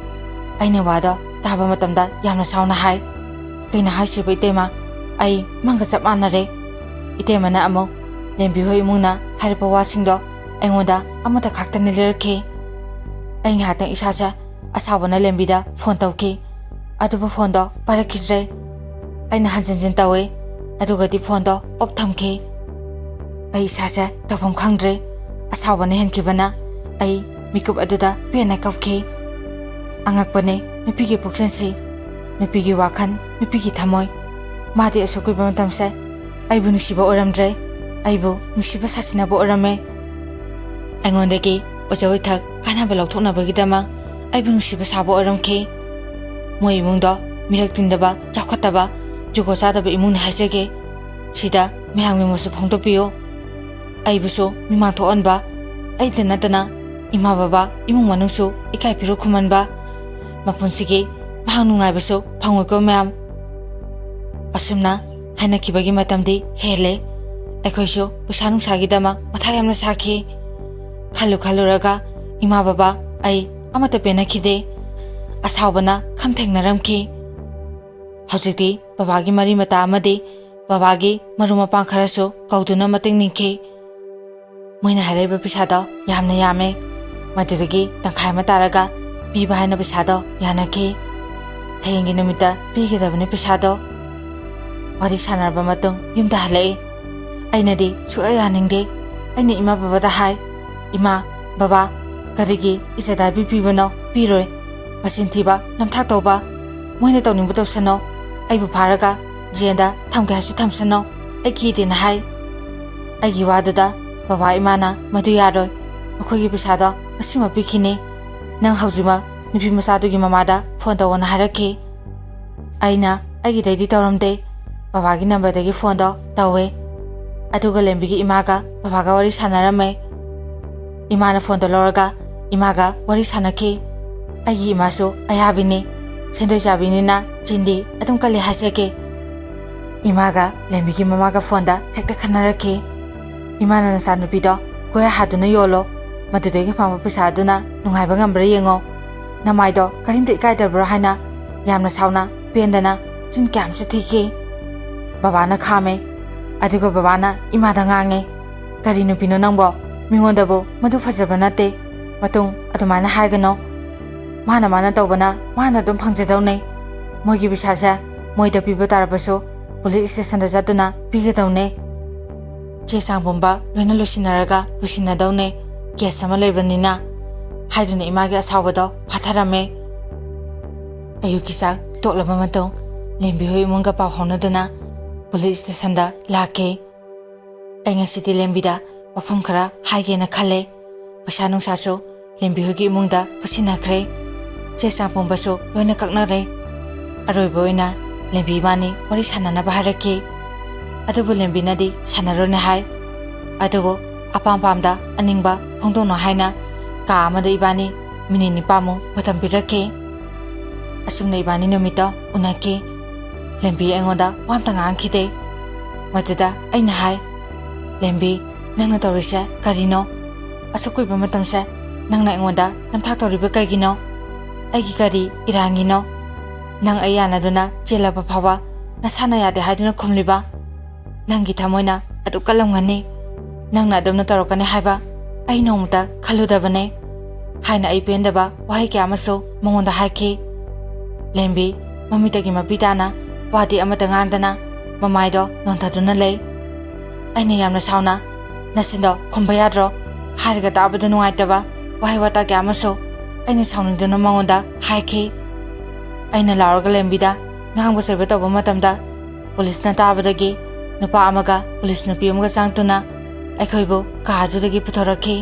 ꯑꯩꯅ ꯋꯥꯗꯣ ꯇꯥꯕ ꯃꯇꯝꯗ ꯌꯥꯝꯅ ꯁꯥꯎꯅ ꯍꯥꯏ, "ꯀꯩꯅꯣ ꯍꯥꯏꯁꯤꯕ ꯏꯇꯩꯃ? ꯑꯩ ꯃꯪꯒ ꯆꯞ ꯃꯥꯟꯅꯔꯦ"꯫ ꯏꯇꯩꯃꯅ ꯑꯃꯨꯛ ꯂꯦꯝꯕꯤ ꯍꯣꯏ ꯏꯃꯨꯡꯅ ꯍꯥꯏꯔꯛꯄ ꯋꯥꯁꯤꯡꯗꯣ ꯑꯩꯉꯣꯟꯗ ꯑꯃꯠꯇ ꯈꯥꯛꯇꯅ ꯂꯤꯔꯛꯈꯤ꯫ ꯑꯩ ꯉꯥꯏꯍꯥꯛꯇꯪ ꯏꯁꯥꯁꯦ ꯑꯁꯥꯎꯕꯅ ꯂꯦꯝꯕꯤꯗ ꯐꯣꯟ ꯇꯧꯈꯤ, ꯑꯗꯨꯕꯨ ꯐꯣꯟꯗꯣ ꯄꯥꯏꯔꯛꯈꯤꯗ꯭ꯔꯦ꯫ ꯑꯩꯅ ꯍꯟꯖꯤꯟ ꯍꯟꯖꯤꯟ ꯇꯧꯏ, ꯑꯗꯨꯒꯗꯤ ꯐꯣꯟꯗꯣ ꯑꯣꯐ ꯊꯝꯈꯤ꯫ ꯑꯩ ꯏꯁꯥꯁꯦ ꯇꯧꯐꯝ ꯈꯪꯗ꯭ꯔꯦ꯫ ꯑꯁꯥꯎꯕꯅ ꯍꯦꯟꯈꯤꯕꯅ ꯑꯩ ꯃꯤꯀꯨꯞ ꯑꯗꯨꯗ ꯄꯦꯟꯅ ꯀꯞꯈꯤ꯫ ꯑꯉꯛꯄꯅꯦ ꯅꯨꯄꯤꯒꯤ ꯄꯨꯛꯆꯦꯜꯁꯤ, ꯅꯨꯄꯤꯒꯤ ꯋꯥꯈꯜ, ꯅꯨꯄꯤꯒꯤ ꯊꯃꯣꯏ꯫ ꯃꯥꯗꯤ ꯑꯁꯨꯛ ꯀꯨꯏꯕ ꯃꯇꯝꯁꯦ ꯑꯩꯕꯨ ꯅꯨꯡꯁꯤꯕ ꯑꯣꯏꯔꯝꯗ꯭ꯔꯦ, ꯑꯩꯕꯨ ꯅꯨꯡꯁꯤꯕ ꯁꯥꯁꯤꯟꯅꯕ ꯑꯣꯏꯔꯝꯃꯦ꯫ ꯑꯩꯉꯣꯟꯗꯒꯤ ꯑꯣꯏꯖ ꯑꯣꯏꯊꯛ ꯀꯥꯟꯅꯕ ꯂꯧꯊꯣꯛꯅꯕꯒꯤꯗꯃꯛ ꯑꯩꯕꯨ ꯅꯨꯡꯁꯤꯕ ꯁꯥꯕ ꯑꯣꯏꯔꯝꯈꯤ꯫ ꯃꯣꯏ ꯏꯃꯨꯡꯗꯣ ꯃꯤꯔꯛ ꯇꯤꯟꯗꯕ, ꯆꯥꯎꯈꯠꯇꯕ, ꯖꯨꯒꯣꯠ ꯆꯥꯗꯕ ꯏꯃꯨꯡꯅꯤ ꯍꯥꯏꯖꯒꯦ꯫ ꯁꯤꯗ ꯃꯌꯥꯝꯒꯤ ꯃꯣꯠꯁꯨ ꯐꯣꯡꯗꯣꯛꯄꯤꯌꯨ꯫ ꯑꯩꯕꯨꯁꯨ ꯃꯤꯃꯥꯡ ꯊꯣꯛꯍꯟꯕ, ꯑꯩꯇ ꯅꯠꯇꯅ ꯏꯃꯥ ꯕꯕꯥ, ꯏꯃꯨꯡ ꯃꯅꯨꯡꯁꯨ ꯏꯀꯥꯏ ꯐꯤꯔꯨꯛ ꯈꯨꯝꯍꯟꯕ꯫ ꯃꯄꯨꯟꯁꯤꯒꯤ ꯃꯍꯥꯛ ꯅꯨꯡꯉꯥꯏꯕꯁꯨ ꯐꯪꯉꯣꯏꯀꯣ ꯃꯌꯥꯝ꯫ ꯑꯁꯨꯝꯅ ꯍꯥꯏꯅꯈꯤꯕꯒꯤ ꯃꯇꯝꯗꯤ ꯍꯦꯜꯂꯦ꯫ ꯑꯩꯈꯣꯏꯁꯨ ꯄꯩꯁꯥ ꯅꯨꯡꯁꯥꯒꯤꯗꯃꯛ ꯃꯊꯥ ꯌꯥꯝꯅ ꯁꯥꯈꯤ꯫ ꯈꯜꯂꯨ ꯈꯜꯂꯨꯔꯒ ꯏꯃꯥ ꯕꯕꯥ ꯑꯩ ꯑꯃꯠꯇ ꯄꯦꯟꯅꯈꯤꯗꯦ꯫ ꯑꯁꯥꯎꯕꯅ ꯈꯝ ꯊꯦꯡꯅꯔꯝꯈꯤ꯫ ꯍꯧꯖꯤꯛꯇꯤ ꯕꯕꯥꯒꯤ ꯃꯔꯤ ꯃꯇꯥ ꯑꯃꯗꯤ ꯕꯕꯥꯒꯤ ꯃꯔꯨꯞ ꯃꯄꯥꯡ ꯈꯔꯁꯨ ꯀꯧꯗꯨꯅ ꯃꯇꯦꯡ ꯅꯤꯈꯤ꯫ ꯃꯣꯏꯅ ꯍꯥꯏꯔꯛꯏꯕ ꯄꯩꯁꯥꯗꯣ ꯌꯥꯝꯅ ꯌꯥꯝꯃꯦ꯫ ꯃꯗꯨꯗꯒꯤ ꯇꯪꯈꯥꯏ ꯑꯃ ꯇꯥꯔꯒ ꯄꯤꯕ ꯍꯥꯏꯅ ꯄꯩꯁꯥꯗꯣ ꯌꯥꯅꯈꯤ꯫ ꯍꯌꯦꯡꯒꯤ ꯅꯨꯃꯤꯠꯇ ꯄꯤꯒꯗꯕꯅꯤ ꯄꯩꯁꯥꯗꯣ꯫ ꯋꯥꯔꯤ ꯁꯥꯟꯅꯔꯕ ꯃꯇꯨꯡ ꯌꯨꯝꯗ ꯍꯜꯂꯛꯏ꯫ ꯑꯩꯅꯗꯤ ꯁꯨꯛꯌꯥ ꯌꯥꯅꯤꯡꯗꯦ꯫ ꯑꯩꯅ ꯏꯃꯥ ꯕꯕꯥꯗ ꯍꯥꯏ, "ꯏꯃꯥ, ꯕꯕꯥ, ꯀꯔꯤꯒꯤ ꯏꯖꯗꯥꯕꯤ ꯄꯤꯕꯅꯣ? ꯄꯤꯔꯣꯏ꯫ ꯃꯆꯤꯟ ꯊꯤꯕ, ꯅꯝꯊꯥꯛ ꯇꯧꯕ꯫ ꯃꯣꯏꯅ ꯇꯧꯅꯤꯡꯕ ꯇꯧꯁꯅꯣ꯫ ꯑꯩꯕꯨ ꯐꯥꯔꯒ ꯖꯦꯜꯗ ꯊꯝꯒꯦ ꯍꯥꯏꯁꯨ ꯊꯝꯁꯅꯣ꯫ ꯑꯩ ꯀꯤꯗꯦꯅ" ꯍꯥꯏ꯫ ꯑꯩꯒꯤ ꯋꯥꯗꯨꯗ ꯕꯕꯥ ꯏꯃꯥꯅ, "ꯃꯗꯨ ꯌꯥꯔꯣꯏ꯫ ꯃꯈꯣꯏꯒꯤ ꯄꯩꯁꯥꯗꯣ ꯉꯁꯤꯃꯛ ꯄꯤꯈꯤꯅꯤ꯫ ꯅꯪ ꯍꯧꯖꯤꯛꯃꯛ ꯅꯨꯄꯤ ꯃꯆꯥꯗꯨꯒꯤ ꯃꯃꯥꯗ ꯐꯣꯟ ꯇꯧꯑꯣꯅ" ꯍꯥꯏꯔꯛꯈꯤ꯫ ꯑꯩꯅ ꯑꯩꯒꯤꯗꯩꯗꯤ ꯇꯧꯔꯝꯗꯦ꯫ ꯕꯕꯥꯒꯤ ꯅꯝꯕꯔꯗꯒꯤ ꯐꯣꯟꯗꯣ ꯇꯧꯋꯦ꯫ ꯑꯗꯨꯒ ꯂꯦꯝꯕꯤꯒꯤ ꯏꯃꯥꯒ ꯕꯕꯥꯒ ꯋꯥꯔꯤ ꯁꯥꯟꯅꯔꯝꯃꯦ꯫ ꯏꯃꯥꯅ ꯐꯣꯟꯗꯣ ꯂꯧꯔꯒ ꯏꯃꯥꯒ ꯋꯥꯔꯤ ꯁꯥꯟꯅꯈꯤ꯫ ꯑꯩꯒꯤ ꯏꯃꯥꯁꯨ ꯑꯌꯥꯕꯤꯅꯤ꯫ ꯁꯦꯟꯗꯣꯏ ꯆꯥꯕꯤꯅꯤꯅ ꯆꯤꯟꯗꯤ ꯑꯗꯨꯝ ꯀꯜꯂꯤ ꯍꯥꯏꯖꯒꯦ꯫ ꯏꯃꯥꯒ ꯂꯦꯝꯕꯤꯒꯤ ꯃꯃꯥꯒ ꯐꯣꯟꯗ ꯍꯦꯛꯇ ꯈꯟꯅꯔꯛꯈꯤ꯫ ꯏꯃꯥꯅ ꯅꯆꯥꯅꯨꯄꯤꯗꯣ ꯀꯣꯏ ꯍꯥꯗꯨꯅ ꯌꯣꯜꯂꯣ꯫ ꯃꯗꯨꯗꯒꯤ ꯐꯪꯕ ꯄꯩꯁꯥ ꯑꯗꯨꯅ ꯅꯨꯡꯉꯥꯏꯕ ꯉꯝꯕ꯭ꯔꯥ ꯌꯦꯡꯉꯣ꯫ ꯅꯃꯥꯏꯗꯣ ꯀꯔꯤꯝꯇ ꯏꯀꯥꯏꯗꯕ꯭ꯔꯣ ꯍꯥꯏꯅ ꯌꯥꯝꯅ ꯁꯥꯎꯅ ꯄꯦꯟꯗꯅ ꯆꯤꯟ ꯀꯌꯥꯝꯁꯨ ꯊꯤꯈꯤ꯫ ꯕꯕꯥꯅ ꯈꯥꯝꯃꯦ꯫ ꯑꯗꯨꯒ ꯕꯕꯥꯅ ꯏꯃꯥꯗ ꯉꯥꯡꯉꯦ, "ꯀꯔꯤ ꯅꯨꯄꯤꯅꯣ ꯅꯪꯕꯣ? ꯃꯤꯉꯣꯟꯗꯕꯨ ꯃꯗꯨ ꯐꯖꯕ ꯅꯠꯇꯦ꯫ ꯃꯇꯨꯡ ꯑꯗꯨꯃꯥꯏꯅ ꯍꯥꯏꯒꯅꯣ꯫ ꯃꯥꯅ ꯃꯥꯅ ꯇꯧꯕꯅ ꯃꯥꯅ ꯑꯗꯨꯝ ꯐꯪꯖꯗꯧꯅꯦ꯫ ꯃꯣꯏꯒꯤ ꯄꯩꯁꯥꯁꯦ ꯃꯣꯏꯗ ꯄꯤꯕ ꯇꯥꯔꯕꯁꯨ ꯄꯨꯂꯤꯁ ꯁ꯭ꯇꯦꯁꯟꯗ ꯆꯠꯇꯨꯅ ꯄꯤꯒꯗꯧꯅꯦ꯫ ꯆꯦ ꯆꯥꯡ ꯄꯨꯝꯕ ꯂꯣꯏꯅ ꯂꯣꯏꯁꯤꯟꯅꯔꯒ ꯂꯣꯏꯁꯤꯟꯅꯗꯧꯅꯦ꯫ ꯀꯦꯁ ꯑꯃ ꯂꯩꯕꯅꯤꯅ" ꯍꯥꯏꯗꯨꯅ ꯏꯃꯥꯒꯤ ꯑꯁꯥꯎꯕꯗꯣ ꯐꯥꯊꯔꯝꯃꯦ꯫ ꯑꯌꯨꯛꯀꯤ ꯆꯥꯛ ꯇꯣꯛꯂꯕ ꯃꯇꯨꯡ ꯂꯦꯝꯕꯤ ꯍꯣꯏ ꯏꯃꯨꯡꯒ ꯄꯥꯎ ꯐꯥꯎꯅꯗꯨꯅ ꯄꯨꯂꯤꯁ ꯁ꯭ꯇꯦꯁꯟꯗ ꯂꯥꯛꯈꯤ꯫ ꯑꯩ ꯉꯁꯤꯗꯤ ꯂꯦꯝꯕꯤꯗ ꯋꯥꯐꯝ ꯈꯔ ꯍꯥꯏꯒꯦꯅ ꯈꯜꯂꯦ꯫ ꯄꯩꯁꯥ ꯅꯨꯡꯁꯥꯁꯨ ꯂꯦꯝꯕꯤ ꯍꯣꯏꯒꯤ ꯏꯃꯨꯡꯗ ꯄꯨꯁꯤꯟꯅꯈ꯭ꯔꯦ꯫ ꯆꯦ ꯆꯥꯡ ꯄꯨꯝꯕꯁꯨ ꯂꯣꯏꯅ ꯀꯛꯅꯔꯦ꯫ ꯑꯔꯣꯏꯕ ꯑꯣꯏꯅ ꯂꯦꯝꯕꯤ ꯏꯕꯥꯅꯤ ꯋꯥꯔꯤ ꯁꯥꯟꯅꯅꯕ ꯍꯥꯏꯔꯛꯈꯤ꯫ ꯑꯗꯨꯕꯨ ꯂꯦꯝꯕꯤꯅꯗꯤ ꯁꯥꯟꯅꯔꯣꯏꯅ ꯍꯥꯏ꯫ ꯑꯗꯨꯕꯨ ꯑꯄꯥꯝ ꯄꯥꯝꯗ ꯑꯅꯤꯡꯕ ꯐꯣꯡꯗꯣꯛꯅꯣ ꯍꯥꯏꯅ ꯀꯥ ꯑꯃꯗ ꯏꯕꯥꯅꯤ ꯃꯤꯅꯤꯠ ꯅꯤꯄꯥꯟꯃꯨꯛ ꯃꯇꯝ ꯄꯤꯔꯛꯈꯤ꯫ ꯑꯁꯨꯝꯅ ꯏꯕꯥꯅꯤ ꯅꯨꯃꯤꯠꯇ ꯎꯅꯈꯤ꯫ ꯂꯦꯝꯕꯤ ꯑꯩꯉꯣꯟꯗ ꯋꯥ ꯑꯝꯇ ꯉꯥꯡꯈꯤꯗꯦ꯫ ꯃꯗꯨꯗ ꯑꯩꯅ ꯍꯥꯏ, "ꯂꯦꯝꯕꯤ, ꯅꯪꯅ ꯇꯧꯔꯤꯁꯦ ꯀꯔꯤꯅꯣ? ꯑꯁꯨꯛ ꯀꯨꯏꯕ ꯃꯇꯝꯁꯦ ꯅꯪꯅ ꯑꯩꯉꯣꯟꯗ ꯅꯝꯊꯥꯛ ꯇꯧꯔꯤꯕ ꯀꯩꯒꯤꯅꯣ?" ꯑꯩꯒꯤ ꯀꯔꯤ ꯏꯔꯥꯟꯒꯤꯅꯣ? ꯅꯪ ꯑꯩ ꯌꯥꯅꯗꯨꯅ ꯆꯦꯜꯂꯕ ꯐꯥꯎꯕ ꯅꯁꯥꯅ ꯌꯥꯗꯦ ꯍꯥꯏꯗꯨꯅ ꯈꯨꯝꯂꯤꯕ? ꯅꯪꯒꯤ ꯊꯃꯣꯏꯅ ꯑꯗꯨ ꯀꯜꯂꯝꯒꯅꯤ꯫ ꯅꯪꯅ ꯑꯗꯨꯝꯅ ꯇꯧꯔꯛꯀꯅꯤ ꯍꯥꯏꯕ ꯑꯩ ꯅꯣꯡꯃꯇ ꯈꯜꯂꯨꯗꯕꯅꯦ" ꯍꯥꯏꯅ ꯑꯩ ꯄꯦꯟꯗꯕ ꯋꯥꯍꯩ ꯀꯌꯥ ꯑꯃꯁꯨ ꯃꯉꯣꯟꯗ ꯍꯥꯏꯈꯤ꯫ ꯂꯦꯝꯕꯤ ꯃꯃꯤꯠꯇꯒꯤ ꯃꯄꯤ ꯇꯥꯅ ꯋꯥꯗꯤ ꯑꯃꯠꯇ ꯉꯥꯡꯗꯅ ꯃꯃꯥꯏꯗꯣ ꯅꯣꯟꯊꯗꯨꯅ ꯂꯩ꯫ ꯑꯩꯅ ꯌꯥꯝꯅ ꯁꯥꯎꯅ, "ꯅꯆꯤꯟꯗꯣ ꯈꯨꯝꯕ ꯌꯥꯗ꯭ꯔꯣ?" ꯍꯥꯏꯔꯒ ꯇꯥꯕꯗ ꯅꯨꯡꯉꯥꯏꯇꯕ ꯋꯥꯍꯩ ꯋꯥꯇꯥ ꯀꯌꯥ ꯑꯃꯁꯨ ꯑꯩꯅ ꯁꯥꯎꯅꯤꯡꯗꯨꯅ ꯃꯉꯣꯟꯗ ꯍꯥꯏꯈꯤ꯫ ꯑꯩꯅ ꯂꯥꯎꯔꯒ ꯂꯦꯝꯕꯤꯗ ꯉꯥꯡꯕ ꯆꯩꯕ ꯇꯧꯕ ꯃꯇꯝꯗ ꯄꯨꯂꯤꯁꯅ ꯇꯥꯕꯗꯒꯤ ꯅꯨꯄꯥ ꯑꯃꯒ ꯄꯨꯂꯤꯁ ꯅꯨꯄꯤ ꯑꯃꯒ ꯆꯪꯂꯛꯇꯨꯅ ꯑꯩꯈꯣꯏꯕꯨ ꯀꯥ ꯑꯗꯨꯗꯒꯤ ꯄꯨꯊꯣꯔꯛꯈꯤ꯫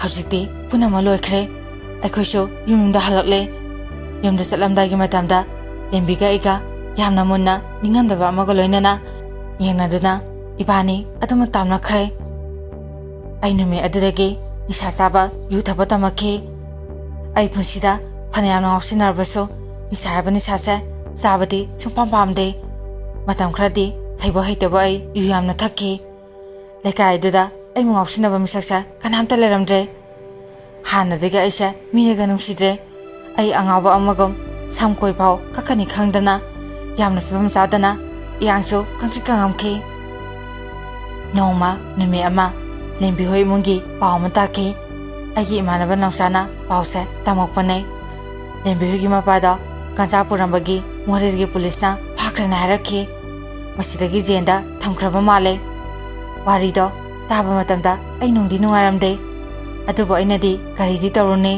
ꯍꯧꯖꯤꯛꯇꯤ ꯄꯨꯝꯅꯃꯛ ꯂꯣꯏꯈ꯭ꯔꯦ꯫ ꯑꯩꯈꯣꯏꯁꯨ ꯌꯨꯝ ꯌꯨꯝꯗ ꯍꯜꯂꯛꯂꯦ꯫ ꯌꯨꯝꯗ ꯆꯠꯂꯝꯗꯥꯏꯒꯤ ꯃꯇꯝꯗ ꯂꯦꯝꯕꯤꯒ ꯑꯩꯒ ꯌꯥꯝꯅ ꯃꯨꯟꯅ ꯅꯤꯡꯉꯝꯗꯕ ꯑꯃꯒ ꯂꯣꯏꯅꯅ ꯌꯦꯡꯅꯗꯨꯅ ꯏꯕꯥꯅꯤ ꯑꯗꯨꯃꯛ ꯇꯥꯝꯅꯈ꯭ꯔꯦ꯫ ꯑꯩ ꯅꯨꯃꯤꯠ ꯑꯗꯨꯗꯒꯤ ꯅꯤꯁꯥ ꯆꯥꯕ, ꯌꯨ ꯊꯛꯄ ꯇꯝꯃꯛꯈꯤ꯫ ꯑꯩ ꯄꯨꯟꯁꯤꯗ ꯐꯅꯌꯥꯝꯅ ꯉꯥꯎꯁꯤꯟꯅꯔꯕꯁꯨ ꯅꯤꯁꯥ ꯍꯥꯏꯕ ꯅꯤꯁꯥꯁꯦ ꯆꯥꯕꯗꯤ ꯁꯨꯡꯄꯥꯝ ꯄꯥꯝꯗꯦ꯫ ꯃꯇꯝ ꯈꯔꯗꯤ ꯍꯩꯕ ꯍꯩꯇꯕ ꯑꯩ ꯌꯨ ꯌꯥꯝꯅ ꯊꯛꯈꯤ꯫ ꯂꯩꯀꯥꯏ ꯑꯗꯨꯗ ꯑꯩꯕꯨ ꯉꯥꯎꯁꯤꯟꯅꯕ ꯃꯤꯁꯛꯁꯦ ꯀꯅꯥꯝꯇ ꯂꯩꯔꯝꯗ꯭ꯔꯦ꯫ ꯍꯥꯟꯅꯗꯒꯤ ꯑꯩꯁꯦ ꯃꯤꯅꯒ ꯅꯨꯡꯁꯤꯗ꯭ꯔꯦ꯫ ꯑꯩ ꯑꯉꯥꯎꯕ ꯑꯃꯒꯨꯝ ꯁꯝ ꯀꯣꯏ ꯐꯥꯎ ꯀꯛꯀꯅꯤ ꯈꯪꯗꯅ ꯌꯥꯝꯅ ꯐꯤꯕꯝ ꯆꯥꯗꯅ ꯏꯌꯥꯡꯁꯨ ꯀꯪꯇ꯭ꯔꯤꯛ ꯀꯪꯉꯝꯈꯤ꯫ ꯅꯣꯡꯃ ꯅꯨꯃꯤꯠ ꯑꯃ ꯂꯦꯝꯕꯤ ꯍꯣꯏ ꯏꯃꯨꯡꯒꯤ ꯄꯥꯎ ꯑꯃ ꯇꯥꯈꯤ꯫ ꯑꯩꯒꯤ ꯏꯃꯥꯟꯅꯕ ꯅꯥꯎꯆꯥꯅ ꯄꯥꯎꯁꯦ ꯇꯝꯃꯛꯄꯅꯦ꯫ ꯂꯦꯝꯕꯤ ꯍꯣꯏꯒꯤ ꯃꯄꯥꯗꯣ ꯒꯟꯖꯥ ꯄꯨꯔꯝꯕꯒꯤ ꯃꯣꯔꯦꯒꯤ ꯄꯨꯂꯤꯁꯅ ꯐꯥꯈ꯭ꯔꯦꯅ ꯍꯥꯏꯔꯛꯈꯤ꯫ ꯃꯁꯤꯗꯒꯤ ꯖꯦꯟꯗ ꯊꯝꯈ꯭ꯔꯕ ꯃꯥꯜꯂꯦ꯫ ꯋꯥꯔꯤꯗꯣ ꯇꯥꯕ ꯃꯇꯝꯗ ꯑꯩ ꯅꯨꯡꯗꯤ ꯅꯨꯡꯉꯥꯏꯔꯝꯗꯦ, ꯑꯗꯨꯕꯨ ꯑꯩꯅꯗꯤ ꯀꯔꯤꯗꯤ ꯇꯧꯔꯨꯅꯤ?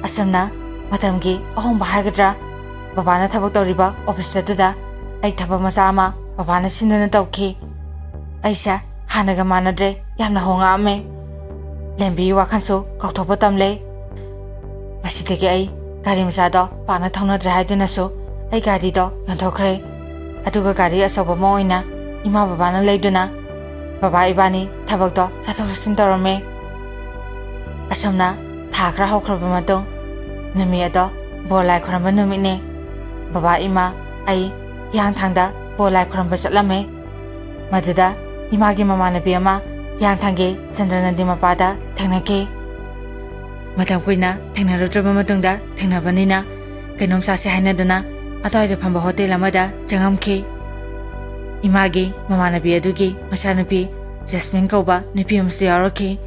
ꯑꯁꯨꯝꯅ ꯃꯇꯝꯒꯤ ꯑꯍꯣꯡꯕ ꯍꯥꯏꯒꯗ꯭ꯔꯥ, ꯕꯕꯥꯅ ꯊꯕꯛ ꯇꯧꯔꯤꯕ ꯑꯣꯐꯤꯁ ꯑꯗꯨꯗ ꯑꯩ ꯊꯕꯛ ꯃꯆꯥ ꯑꯃ ꯕꯕꯥꯅ ꯁꯤꯟꯗꯨꯅ ꯇꯧꯈꯤ꯫ ꯑꯩꯁꯦ ꯍꯥꯟꯅꯒ ꯃꯥꯟꯅꯗ꯭ꯔꯦ, ꯌꯥꯝꯅ ꯍꯣꯡꯉꯛꯑꯝꯃꯦ꯫ ꯂꯦꯝꯕꯤꯒꯤ ꯋꯥꯈꯜꯁꯨ ꯀꯥꯎꯊꯣꯛꯄ ꯇꯝꯂꯦ꯫ ꯃꯁꯤꯗꯒꯤ ꯑꯩ ꯒꯥꯔꯤ ꯃꯆꯥꯗꯣ ꯄꯥꯛꯅ ꯊꯧꯅꯗ꯭ꯔꯦ ꯍꯥꯏꯗꯨꯅꯁꯨ ꯑꯩ ꯒꯥꯔꯤꯗꯣ ꯌꯣꯟꯊꯣꯛꯈ꯭ꯔꯦ꯫ ꯑꯗꯨꯒ ꯒꯥꯔꯤ ꯑꯆꯧꯕ ꯑꯃ ꯑꯣꯏꯅ ꯏꯃꯥ ꯕꯕꯥꯅ ꯂꯩꯗꯨꯅ ꯕꯕꯥ ꯏꯕꯥꯅꯤ ꯊꯕꯛꯇꯣ ꯆꯠꯊꯣꯛ ꯆꯠꯁꯤꯟ ꯇꯧꯔꯝꯃꯦ꯫ ꯑꯁꯨꯝꯅ ꯊꯥ ꯈꯔ ꯍꯧꯈ꯭ꯔꯕ ꯃꯇꯨꯡ, ꯅꯨꯃꯤꯠ ꯑꯗꯣ ꯕꯣꯔ ꯂꯥꯏ ꯈꯨꯔꯝꯕ ꯅꯨꯃꯤꯠꯅꯦ꯫ ꯕꯕꯥ, ꯏꯃꯥ, ꯑꯩ ꯍꯤꯌꯥꯡꯊꯥꯡꯗ ꯕꯣꯔ ꯂꯥꯏ ꯈꯨꯔꯝꯕ ꯆꯠꯂꯝꯃꯦ꯫ ꯃꯗꯨꯗ ꯏꯃꯥꯒꯤ ꯃꯃꯥꯟꯅꯕꯤ ꯑꯃ ꯍꯤꯌꯥꯡꯊꯥꯡꯒꯤ ꯆꯟꯗ꯭ꯔꯅꯟꯗꯤ ꯃꯄꯥꯗ ꯊꯦꯡꯅꯈꯤ꯫ ꯃꯇꯝ ꯀꯨꯏꯅ ꯊꯦꯡꯅꯔꯨꯗ꯭ꯔꯕ ꯃꯇꯨꯡꯗ ꯊꯦꯡꯅꯕꯅꯤꯅ ꯀꯩꯅꯣꯝ ꯆꯥꯁꯦ ꯍꯥꯏꯅꯗꯨꯅ ꯑꯗ꯭ꯋꯥꯏꯗ ꯐꯝꯕ ꯍꯣꯇꯦꯜ ꯑꯃꯗ ꯆꯪꯉꯝꯈꯤ꯫ ꯏꯃꯥꯒꯤ ꯃꯃꯥꯟꯅꯕꯤ ꯑꯗꯨꯒꯤ ꯃꯆꯥꯅꯨꯄꯤ ꯖꯁꯃꯤꯟ ꯀꯧꯕ ꯅꯨꯄꯤ ꯑꯃꯁꯨ ꯌꯥꯎꯔꯛꯈꯤ꯫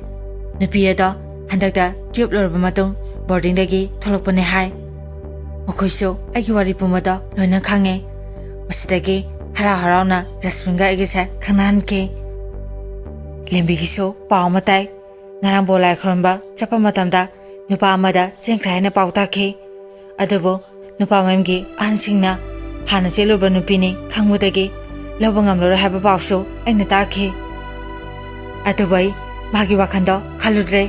ꯅꯨꯄꯤ ꯑꯗꯣ ꯍꯟꯗꯛꯇ ꯇꯨꯌꯦꯜꯞ ꯂꯣꯏꯔꯕ ꯃꯇꯨꯡ ꯕꯣꯔꯗꯤꯡꯗꯒꯤ ꯊꯣꯛꯂꯛꯄꯅꯦ ꯍꯥꯏ꯫ ꯃꯈꯣꯏꯁꯨ ꯑꯩꯒꯤ ꯋꯥꯔꯤ ꯄꯨꯝꯕꯗꯣ ꯂꯣꯏꯅ ꯈꯪꯉꯦ꯫ ꯃꯁꯤꯗꯒꯤ ꯍꯔꯥꯎ ꯍꯔꯥꯎꯅ ꯖꯁꯃꯤꯟꯒ ꯑꯩꯒꯁꯦ ꯈꯪꯅꯍꯟꯈꯤ꯫ ꯂꯦꯝꯕꯤꯒꯤꯁꯨ ꯄꯥꯎ ꯑꯃ ꯇꯥꯏ꯫ ꯉꯔꯥꯡ ꯕꯣ ꯂꯥꯏ ꯈꯨꯔꯨꯝꯕ ꯆꯠꯄ ꯃꯇꯝꯗ ꯅꯨꯄꯥ ꯑꯃꯗ ꯆꯦꯟꯈ꯭ꯔꯦ ꯍꯥꯏꯅ ꯄꯥꯎ ꯇꯥꯈꯤ꯫ ꯑꯗꯨꯕꯨ ꯅꯨꯄꯥ ꯃꯌꯨꯝꯒꯤ ꯑꯍꯟꯁꯤꯡꯅ ꯍꯥꯟꯅ ꯆꯦꯜꯂꯨꯕ ꯅꯨꯄꯤꯅꯤ ꯈꯪꯕꯗꯒꯤ ꯂꯧꯕ ꯉꯝꯂꯔꯣꯏ ꯍꯥꯏꯕ ꯄꯥꯎꯁꯨ ꯑꯩꯅ ꯇꯥꯈꯤ꯫ ꯑꯗꯨꯕꯨ ꯑꯩ ꯃꯥꯒꯤ ꯋꯥꯈꯜꯗꯣ ꯈꯜꯂꯨꯗ꯭ꯔꯦ꯫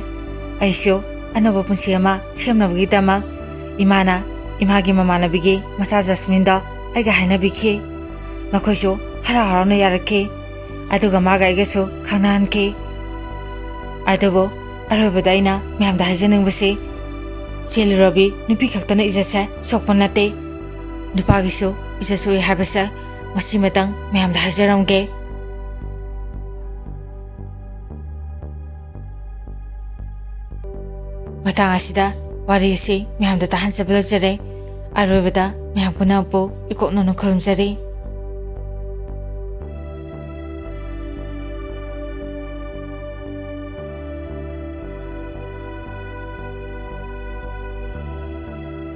ꯑꯩꯁꯨ ꯑꯅꯧꯕ ꯄꯨꯟꯁꯤ ꯑꯃ ꯁꯦꯝꯅꯕꯒꯤꯗꯃꯛ ꯏꯃꯥꯅ ꯏꯃꯥꯒꯤ ꯃꯃꯥꯟꯅꯕꯤꯒꯤ ꯃꯆꯥ ꯖꯁꯃꯤꯟꯗꯣ ꯑꯩꯒ ꯍꯥꯏꯅꯕꯤꯈꯤ꯫ ꯃꯈꯣꯏꯁꯨ ꯍꯔꯥꯎ ꯍꯔꯥꯎꯅ ꯌꯥꯔꯛꯈꯤ꯫ ꯑꯗꯨꯒ ꯃꯥꯒ ꯑꯩꯒꯁꯨ ꯈꯪꯅꯍꯟꯈꯤ꯫ ꯑꯗꯨꯕꯨ ꯑꯔꯣꯏꯕꯗ ꯑꯩꯅ ꯃꯌꯥꯝꯗ ꯍꯥꯏꯖꯅꯤꯡꯕꯁꯤ, ꯆꯦꯜꯂꯨꯔꯕꯤ ꯅꯨꯄꯤ ꯈꯛꯇꯅ ꯏꯖꯠꯁꯦ ꯁꯣꯛꯄ ꯅꯠꯇꯦ, ꯅꯨꯄꯥꯒꯤꯁꯨ ꯏꯖꯠ ꯁꯣꯛꯏ ꯍꯥꯏꯕꯁꯦ ꯃꯁꯤꯃꯇꯪ ꯃꯌꯥꯝꯗ ꯍꯥꯏꯖꯔꯝꯒꯦ꯫ ꯃꯇꯥꯡ ꯑꯁꯤꯗ ꯋꯥꯔꯤ ꯑꯁꯤ ꯃꯌꯥꯝꯗ ꯇꯥꯍꯟꯖꯕ ꯂꯣꯏꯖꯔꯦ꯫ ꯑꯔꯣꯏꯕꯗ ꯃꯌꯥꯝ ꯄꯨꯝꯅꯃꯛꯄꯨ ꯏꯀꯣꯛꯅꯅ ꯈꯨꯔꯨꯝꯖꯔꯤ꯫